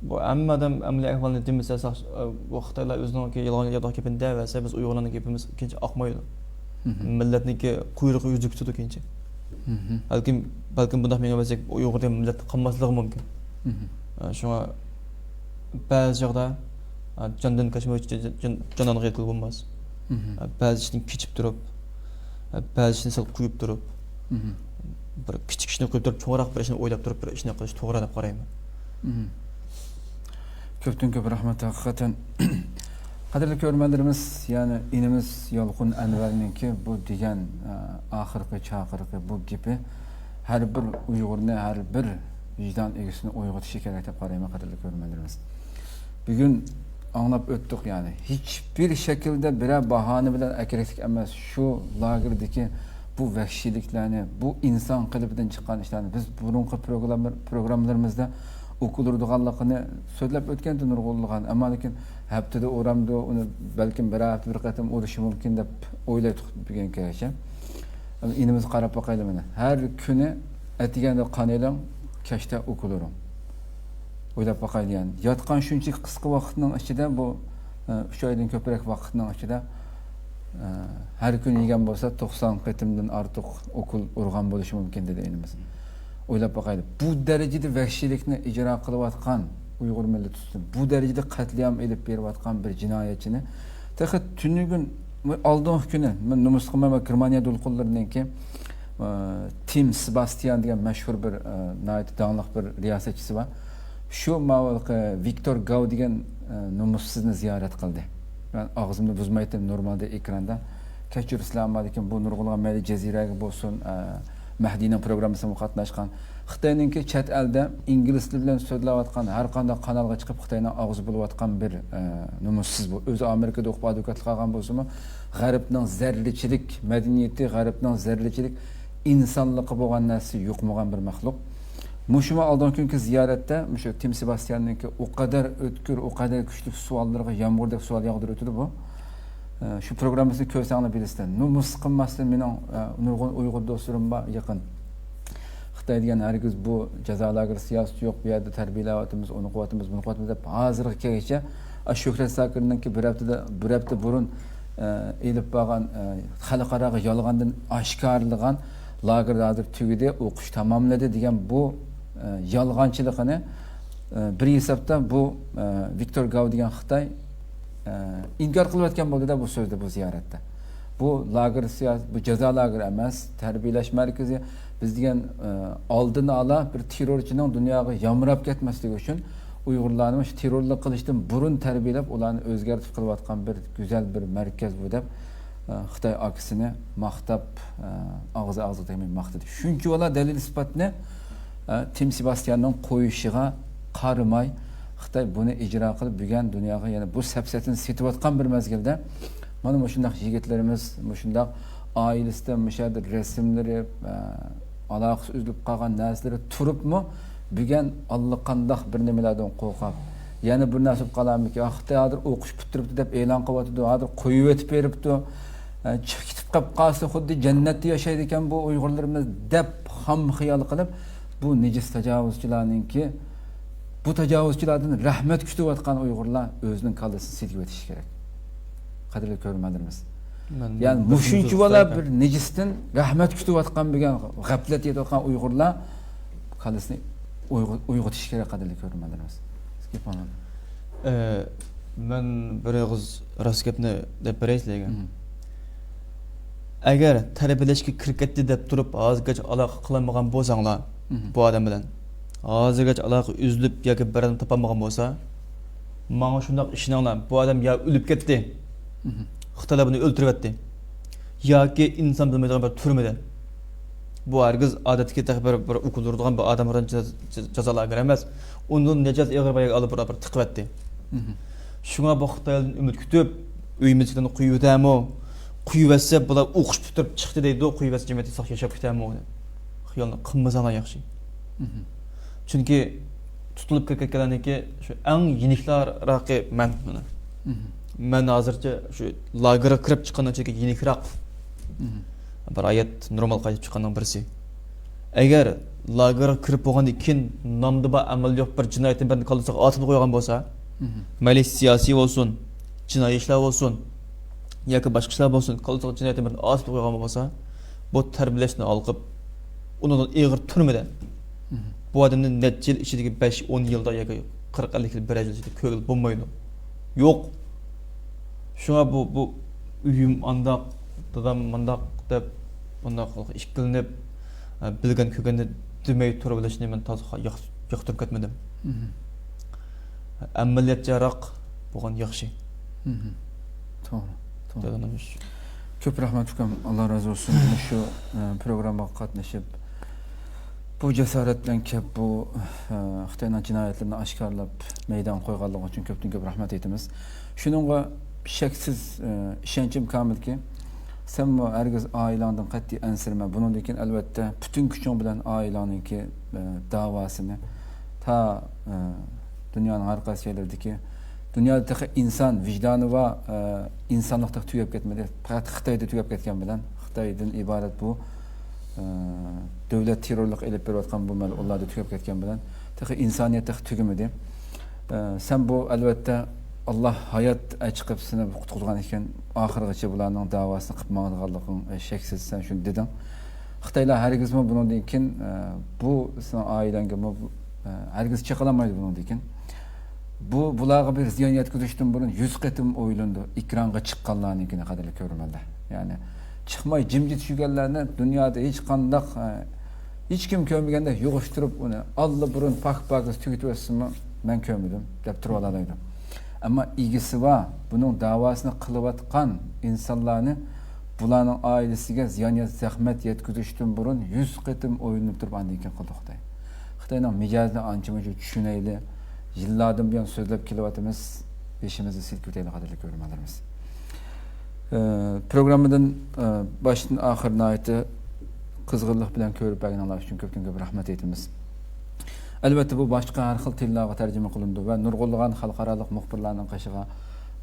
بۇ ھەممە ئادەم ئەمەلىي ئەھۋالنى دېمىسە، ساق-، بۇ خىتايلار ئۆزىنىڭكى يالغان ياۋىداق گېپىنى دەۋەرسە، بىز ئۇيغۇرلارنىڭ گېپىمىز كېيىنچە ئاقمايدۇ. مھم. مىللەتنىڭكى قۇيرۇقى يۈزىگە كېتىدۇ كېيىنچە. مھم. بەلكىم، بەلكىم بۇنداق مېڭىۋەرسەك، ئۇيغۇر دېگەن مىللەت قالماسلىقى مۇمكىن. مھم. شۇڭا بەزى چاغدا، ئا، جاندىن كەچمەي جان-، جان-، جانانغا يەتكىلى بولماس. مھم. ئا، بەزى ئىشتىن كېچىپ تۇرۇپ، ئا، بەزى ئىشنى سەل قويۇپ تۇرۇپ، مھم. بىر كىچىك ئىشنى قويۇپ تۇرۇپ، چوڭراق بىر ئىشنى ئويلاپ تۇرۇپ، بىر ئىشنى قىلىش توغرا دەپ قارايمەن. مھم. كۆپتىن كۆپ رەھمەت، ھەقىقەتەن. قەدىرلىك كۆرۈرمەنلىرىمىز، يەنى ئىنىمىز يالقۇن ئەنۋەرنىڭكى بۇ دېگەن، ئە، ئاخىرقى چاقىرىقى، بۇ گېپى ھەر بىر ئۇيغۇرنى، ھەر بىر ۋىجدان ئىگىسىنى ئويغىتىشى كېرەك دەپ قارايمەن، قەدىرلىك كۆرۈرمەنلىرىمىز. بۈگۈن ئاڭلاپ ئۆتتۇق، يەنى ھېچبىر شەكىلدە بىرەر باھانە بىلەن ئەكىرىشلىك ئەمەس. شۇ لاگېردىكى بۇ ۋەھشىيلىكلەرنى، بۇ ئىنسان قېلىپىدىن چىققان ئىشلارنى بىز بۇرۇنقى پروگرامما-، پروگراممىلىرىمىزدا ئۇقۇلدۇرىدىغانلىقىنى سۆزلەپ ئۆتكەنتى نۇرغۇنلىغان. ئەمما لېكىن ھەپتىدە ئۇرامدۇ، ئۇنى بەلكىم بىر ھەپتە بىر قېتىم ئۇرۇشى مۇمكىن دەپ ئويلايتتۇق بۈگۈنكىگىچە. ئەمما ئىنىمىز قاراپ باقايلى مانا. ھەر كۈنى ئەتىگەندە قان ئېلىڭ، كەچتە ئوكۇل ئۇرۇڭ. ئويلاپ باقايلى، يەنى ياتقان شۇنچىلىك قىسقا ۋاقىتنىڭ ئىچىدە، بۇ، ئە، ئۈچ ئايدىن كۆپرەك ۋاقىتنىڭ ئىچىدە، ئە، ھەر كۈنى يېگەن بولسا، توقسان قېتىمدىن ئارتۇق ئوكۇل ئۇرغان بولۇشى مۇمكىن، دېدى ئىنىمىز. ئويلاپ باقايلى، بۇ دەرىجىدە ۋەھشىيلىكنى ئىجرا قىلىۋاتقان ئۇيغۇر مىللىتى ئۈستىدىن، بۇ دەرىجىدە قەتلىئام ئېلىپ بېرىۋاتقان بىر جىنايەتچىنى تېخى تۈنۈگۈن، ئالدىنقى كۈنى مەن نومۇس قىلمايمەن، گېرمانىيە دولقۇنلىرىنىڭكى، ئە، تىم سېباستىيان دېگەن مەشھۇر بىر، ئە، ناھايىتى داڭلىق بىر رىياسەتچىسى بار. شۇ ماۋۇ ۋىكتور گاۋ دېگەن، ئە، نومۇسسىزنى زىيارەت قىلدى. مەن ئاغزىمنى بۇزمايتتىم نورمالدا ئېكراندا. كەچۈرسىلەر، ئەمما لېكىن بۇ نۇرغۇنلىغان مەيلى جەزىرەگە بولسۇن، ئە، مەھدىنىڭ پروگراممىسىغا قاتناشقان. خىتاينىڭكى چەت ئەلدە ئىنگلىز تىلى بىلەن سۆزلەۋاتقان ھەر قانداق قانالغا چىقىپ خىتاينىڭ ئاغزى بولۇۋاتقان بىر، ئە، نومۇسسىز بۇ. ئۆزى ئامېرىكىدا ئوقۇپ ئادۋوكاتلىق قىلغان بولسىمۇ، غەربنىڭ زەررىچىلىك مەدەنىيىتى، غەربنىڭ زەررىچىلىك ئىنسانلىقى بولغان نەرسىسى يۇقمىغان بىر مەخلۇق. مۇشۇمۇ ئالدىنقى كۈنكى زىيارەتتە مۇشۇ تىم سېباستىياننىڭكى ئۇ قەدەر ئۆتكۈر، ئۇ قەدەر كۈچلۈك سوئاللىرىغا يامغۇردەك سوئال ياغدۇرۇۋېتىدۇ بۇ. ئە، شۇ پروگراممىسىنى كۆرسەڭلار بىلىسىلەر. نومۇس قىلماستىن مېنىڭ، ئە، نۇرغۇن ئۇيغۇر دوستلىرىم بار، يېقىن. خىتاي دېگەن ھەرگىز بۇ جازا لاگېرى سىياسىتى يوق، بۇ يەردە تەربىيەلەۋاتىمىز، ئۇنى قىلىۋاتىمىز، بۇنى قىلىۋاتىمىز دەپ ھازىرغا كەلگۈچە، ئاشۇ شۆھرەت زاكىرنىڭكى بىر ھەپتىدە، بىر ھەپتە بۇرۇن، ئە، ئېلىپ بارغان، ئە، خەلقئاراغا يالغاندىن ئاشكارىلىغان لاگېر ھازىر تۈگىدى، ئوقۇش تاماملىدى دېگەن بۇ، ئە، يالغانچىلىقىنى، ئە، بىر ھېسابتا بۇ، ئە، ۋىكتور گاۋ دېگەن خىتاي، ئە، ئىنكار قىلىۋەتكەن بولدى-دە بۇ سۆزدە، بۇ زىيارەتتە. بۇ لاگېر سىياسىتى، بۇ جازا لاگېرى ئەمەس، تەربىيەلەش مەركىزى. بىز دېگەن، ئە، ئالدىنى ئالا بىر تېررورچىنىڭ دۇنياغا يامراپ كەتمەسلىكى ئۈچۈن ئۇيغۇرلارنى مۇشۇ تېررورلۇق قىلىشتىن بۇرۇن تەربىيەلەپ، ئۇلارنى ئۆزگەرتىپ قىلىۋاتقان بىر گۈزەل بىر مەركەز بۇ دەپ، ئە، خىتاي ئاكىسىنى ماختاپ، ئە، ئاغزى ئاغزىغا تەگمەي ماختىدى. شۇنچىۋالا دەلىل-ئىسپاتنى، ئە، تىم سېباستىياننىڭ قويۇشىغا قارىماي، خىتاي بۇنى ئىجرا قىلىپ، بۈگۈن دۇنياغا يەنە بۇ سەپسەتىنى سېتىۋاتقان بىر مەزگىلدە، مانا مۇشۇنداق يىگىتلىرىمىز، مۇشۇنداق ئائىلىسىدە، مۇشۇ يەردە رەسىملىرى، ئە، ئالاقىسى ئۈزۈلۈپ قالغان نەرسىلىرى تۇرۇپمۇ، بۈگۈن ئاللىقانداق بىر نېمىلەردىن قورقۇپ، يەنە بىر نەرسە بولۇپ قالارمىكىن، خىتاي ھازىر ئوقۇش پۈتتۈرۈپتۇ دەپ ئېلان قىلىۋاتىدۇ، ھازىر قويۇۋېتىپ بېرىپتۇ. ئە، چىقىپ كېتىپ قاپ قالسا، خۇددى جەننەتتە ياشايدىكەن بۇ ئۇيغۇرلىرىمىز، دەپ خام خىيال قىلىپ، بۇ نىجىس تاجاۋۇزچىلارنىڭكى، بۇ تاجاۋۇزچىلاردىن رەھمەت كۈتۈۋاتقان ئۇيغۇرلار ئۆزىنىڭ كاللىسىنى سېتىۋېتىشى كېرەك. قەدىرلىك كۆرۈرمەنلىرىمىز. مەن يەنى بىر مۇشۇنچىۋالا بىر نىجىستىن رەھمەت كۈتۈۋاتقان، بۈگۈن غەپلەت يېتىۋاتقان ئۇيغۇرلار كاللىسىنى ئويغۇ-، ئويغىتىشى كېرەك، قەدىرلىك كۆرۈرمەنلىرىمىز. گېپىڭلار. ئە، مەن بىر ئېغىز راست گەپنى دەپ بېرەي سىلەرگە. مم. ئەگەر تەربىيەلەشكە كىرىپ كەتتى دەپ تۇرۇپ، ھازىرغىچە ئالاقە قىلالمىغان بولساڭلار، مم، بۇ ئادەم بىلەن، ھازىرغىچە ئالاقە ئۈزۈلۈپ ياكى بىر ئادەم تاپالمىغان بولسا، ماڭا شۇنداق ئىشىنىڭلار، بۇ ئادەم يا ئۆلۈپ كەتتى، مم، خىتايلار بۇنى ئۆلتۈرۈۋەتتى، ياكى ئىنسان بىلمەيدىغان بىر تۈرمىدە. بۇ ھەرگىز ئادەتتىكى تېخى بىر، بىر ئوكۇل ئۇرىدىغان بىر ئادەم بىلەن جازا، جازا لاگېرى ئەمەس. ئۇنىڭدىن نەچچە ئېغىر بايا ئالىپ بىر، بىر تىقىۋەتتى. مم. شۇڭا بۇ خىتايدىن ئۈمىد كۈتۈپ، ئۆيىمىزدىكىلەرنى قويۇۋېتەرمۇ؟ قويۇۋەتسە، بۇلار ئوقۇش پۈتتۈرۈپ چىقتى دەيدۇ، قويۇۋەتسە جەمئىيەتتە ساق ياشاپ كېتەرمۇ؟ خىيالنى قىلمىساڭلار ياخشى. مم. چۈنكى تۇتۇلۇپ كىرىپ كەتكەنلەرنىڭكى شۇ ئەڭ يېنىكلىراقى مەن. مانا. مم. مەن ھازىرچە شۇ لاگېرغا كىرىپ چىققاندىن كېيىن يېنىكراق. مم. بىر ھايات نورمال قايتىپ چىققاننىڭ بىرسى. ئەگەر لاگېرغا كىرىپ بولغاندىن كېيىن نامدا بار، ئەمەلدە يوق بىر جىنايەتنى بىرنى كاللىسىغا ئاتىپ قويغان بولسا، مم، مەيلى سىياسىي بولسۇن، جىنايى ئىشلار بولسۇن، ياكى باشقا ئىشلار بولسۇن، كاللىسىغا جىنايەتنى بىرنى ئاتىپ قويغان بولسا، بۇ تەربىيەلەشنى ھالقىپ، ئۇنىڭدىن ئېغىر تۈرمىدە. مم. بۇ ئادەمنى نەچچە يىل ئىچىدىكى بەش، ئون يىلدا ياكى قىرىق، ئەللىك يىل، بىرەر يىل ئىچىدە كۆرگىلى بولمايدۇ. يوق. شۇڭا بۇ، بۇ ئۆيۈم ئانداق، دادام مانداق دەپ، بۇنداق ئىككىلىنىپ، بىلگەن كۆرگەننى دېمەي تۇرۇۋېلىشنى مەن تازا ياق-، ياقتۇرۇپ كەتمىدىم. مم. ئەمەلىيەتچانراق بولغان ياخشى. مهم. توغرا، توغرا. دادىنىڭ ئىشى. كۆپ رەھمەت، ئۇكام. ئاللا رازى بولسۇن. مۇشۇ، ئە، پروگراممىغا قاتنىشىپ، بۇ جاسارەت بىلەن كەپ، بۇ، ئە، خىتاينىڭ جىنايەتلىرىنى ئاشكارىلاپ، مەيدانغا قويغانلىقى ئۈچۈن كۆپتىن كۆپ رەھمەت ئېيتىمىز. شۇنىڭغا شەكسىز، ئە، ئىشەنچىم كامىلكى، سەنمۇ ھەرگىز ئائىلەڭدىن قەتئىي ئەنسىرىمە. بۇنىڭدىن كېيىن، ئەلۋەتتە، پۈتۈن كۈچۈڭ بىلەن ئائىلەڭنىڭكى، ئە، داۋاسىنى تا، ئە، دۇنيانىڭ ھەر قايسى يەرلىرىدىكى، دۇنيادا تېخى ئىنسان ۋىجدانى بار، ئە، ئىنسانلىق تېخى تۈگەپ كەتمىدى. پەقەت خىتايدا تۈگەپ كەتكەن بىلەن، خىتايدىن ئىبارەت بۇ، ئە، دۆلەت تېررورلۇق ئېلىپ بېرىۋاتقان بۇ مەلئۇنلاردا تۈگەپ كەتكەن بىلەن، تېخى ئىنسانىيەت تېخى تۈگىمىدى. ئە، سەن بۇ، ئەلۋەتتە، ئاللا ھايات ئەچىقىپ سېنى قۇتقۇزغان ئىكەن، ئاخىرغىچە بۇلارنىڭ داۋاسىنى قىلىپ ماڭىدىغانلىقىڭ، ئە، شەكسىز، سەن شۇنى دېدىڭ. خىتايلار ھەرگىزمۇ بۇنىڭدىن كېيىن، ئە، بۇ سېنىڭ ئائىلەڭگىمۇ، ئە، ھەرگىز چېقىلالمايدۇ بۇنىڭدىن كېيىن. بۇ، بۇلارغا بىر زىيان يەتكۈزۈشتىن بۇرۇن يۈز قېتىم ئويلىنىدۇ، ئېكرانغا چىققانلارنىڭكىنى، قەدىرلىك كۆرۈرمەنلەر. يەنى چىقماي جىمجىت يۈرگەنلەرنى دۇنيادا ھېچقانداق، ئە، ھېچكىم كۆرمىگەندەك يىغىشتۇرۇپ، ئۇنى ئاللىبۇرۇن پاك-پاكىز تۈگىتىۋەتسىمۇ، مەن كۆرمىدىم، دەپ تۇرۇۋالالايدۇ. ئەمما ئىگىسى بار، بۇنىڭ داۋاسىنى قىلىۋاتقان ئىنسانلارنى، بۇلارنىڭ ئائىلىسىگە زىيان يا زەخمەت يەتكۈزۈشتىن بۇرۇن يۈز قېتىم ئويلىنىپ تۇرۇپ، ئاندىن كېيىن قىلىدۇ خىتاي. خىتاينىڭ مىجەزىنى ئانچە-مۇنچە چۈشىنەيلى، يىللاردىن بۇيان سۆزلەپ كېلىۋاتىمىز، بېشىمىزنى سىلكىۋېتەيلى، قەدىرلىك كۆرۈرمەنلىرىمىز. ئە، پروگراممىدىن، ئە، باشتىن ئاخىر ناھايىتى قىزغىنلىق بىلەن كۆرۈپ بەرگىنىڭلار ئۈچۈن كۆپتىن كۆپ رەھمەت ئېيتىمىز. ئەلۋەتتە، بۇ باشقا ھەر خىل تىللارغا تەرجىمە قىلىنىدۇ ۋە نۇرغۇنلىغان خەلقئارالىق مۇخبىرلارنىڭ قېشىغا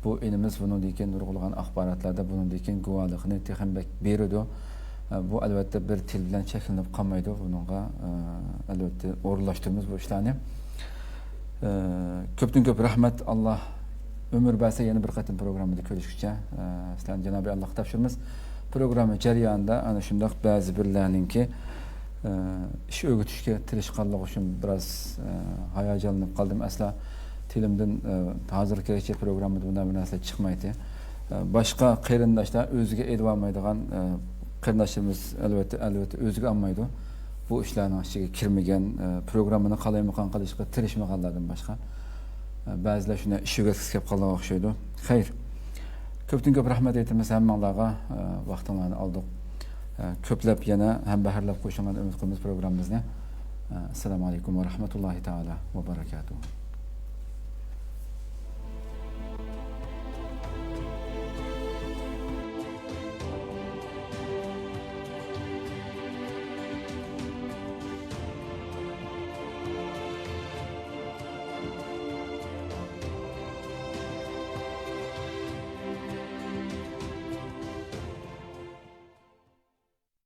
بۇ ئىنىمىز بۇنىڭدىن كېيىن نۇرغۇنلىغان ئاخباراتلاردا بۇنىڭدىن كېيىن گۇۋاھلىقىنى تېخىمۇ بەك بېرىدۇ. ئە، بۇ، ئەلۋەتتە، بىر تىل بىلەن چەكلىنىپ قالمايدۇ. بۇنىڭغا، ئە، ئەلۋەتتە، ئورۇنلاشتۇرىمىز بۇ ئىشلارنى. ئە، كۆپتىن كۆپ رەھمەت. ئاللا ئۆمۈر بەرسە، يەنە بىر قېتىم پروگراممىدا كۆرۈشكىچە، ئە، سىلەرنى جانابى ئاللاغا تاپشۇرىمىز. پروگرامما جەريانىدا ئەنە شۇنداق بەزى بىرلەرنىڭكى، ئە، ئىش ئۆگىتىشكە تىرىشقانلىقى ئۈچۈن بىراز، ئە، ھاياجانلىنىپ قالدىم. ئەسلا تىلىمدىن، ئە، ھازىرغا كەلگۈچە پروگراممىدا بۇنداق بىر نەرسە چىقمايتتى. ئە، باشقا قېرىنداشلار ئۆزىگە ئېلىۋالمايدىغان، ئە، قېرىنداشلىرىمىز، ئەلۋەتتە، ئەلۋەتتە ئۆزىگە ئالمايدۇ. بۇ ئىشلارنىڭ ئىچىگە كىرمىگەن، ئە، پروگراممىنى قالايمىقان قىلىشقا تىرىشمىغانلاردىن باشقا. ئە، بەزىلەر شۇنداق ئىش ئۆگەتكۈسى كەپ قالغان ئوخشايدۇ. خەير. كۆپتىن كۆپ رەھمەت ئېيتىمىز ھەممىڭلارغا. ئە، ۋاقتىڭلارنى ئالدۇق. ئە، كۆپلەپ يەنە ھەمبەھىرلەپ قوشۇلغان ئۈمىد قىلىمىز پروگراممىمىزنى. ئە، ئەسسالامۇ ئەلەيكۇم ۋە رەھمەتۇللاھى تائالا ۋە بەرەكاتۇھۇ.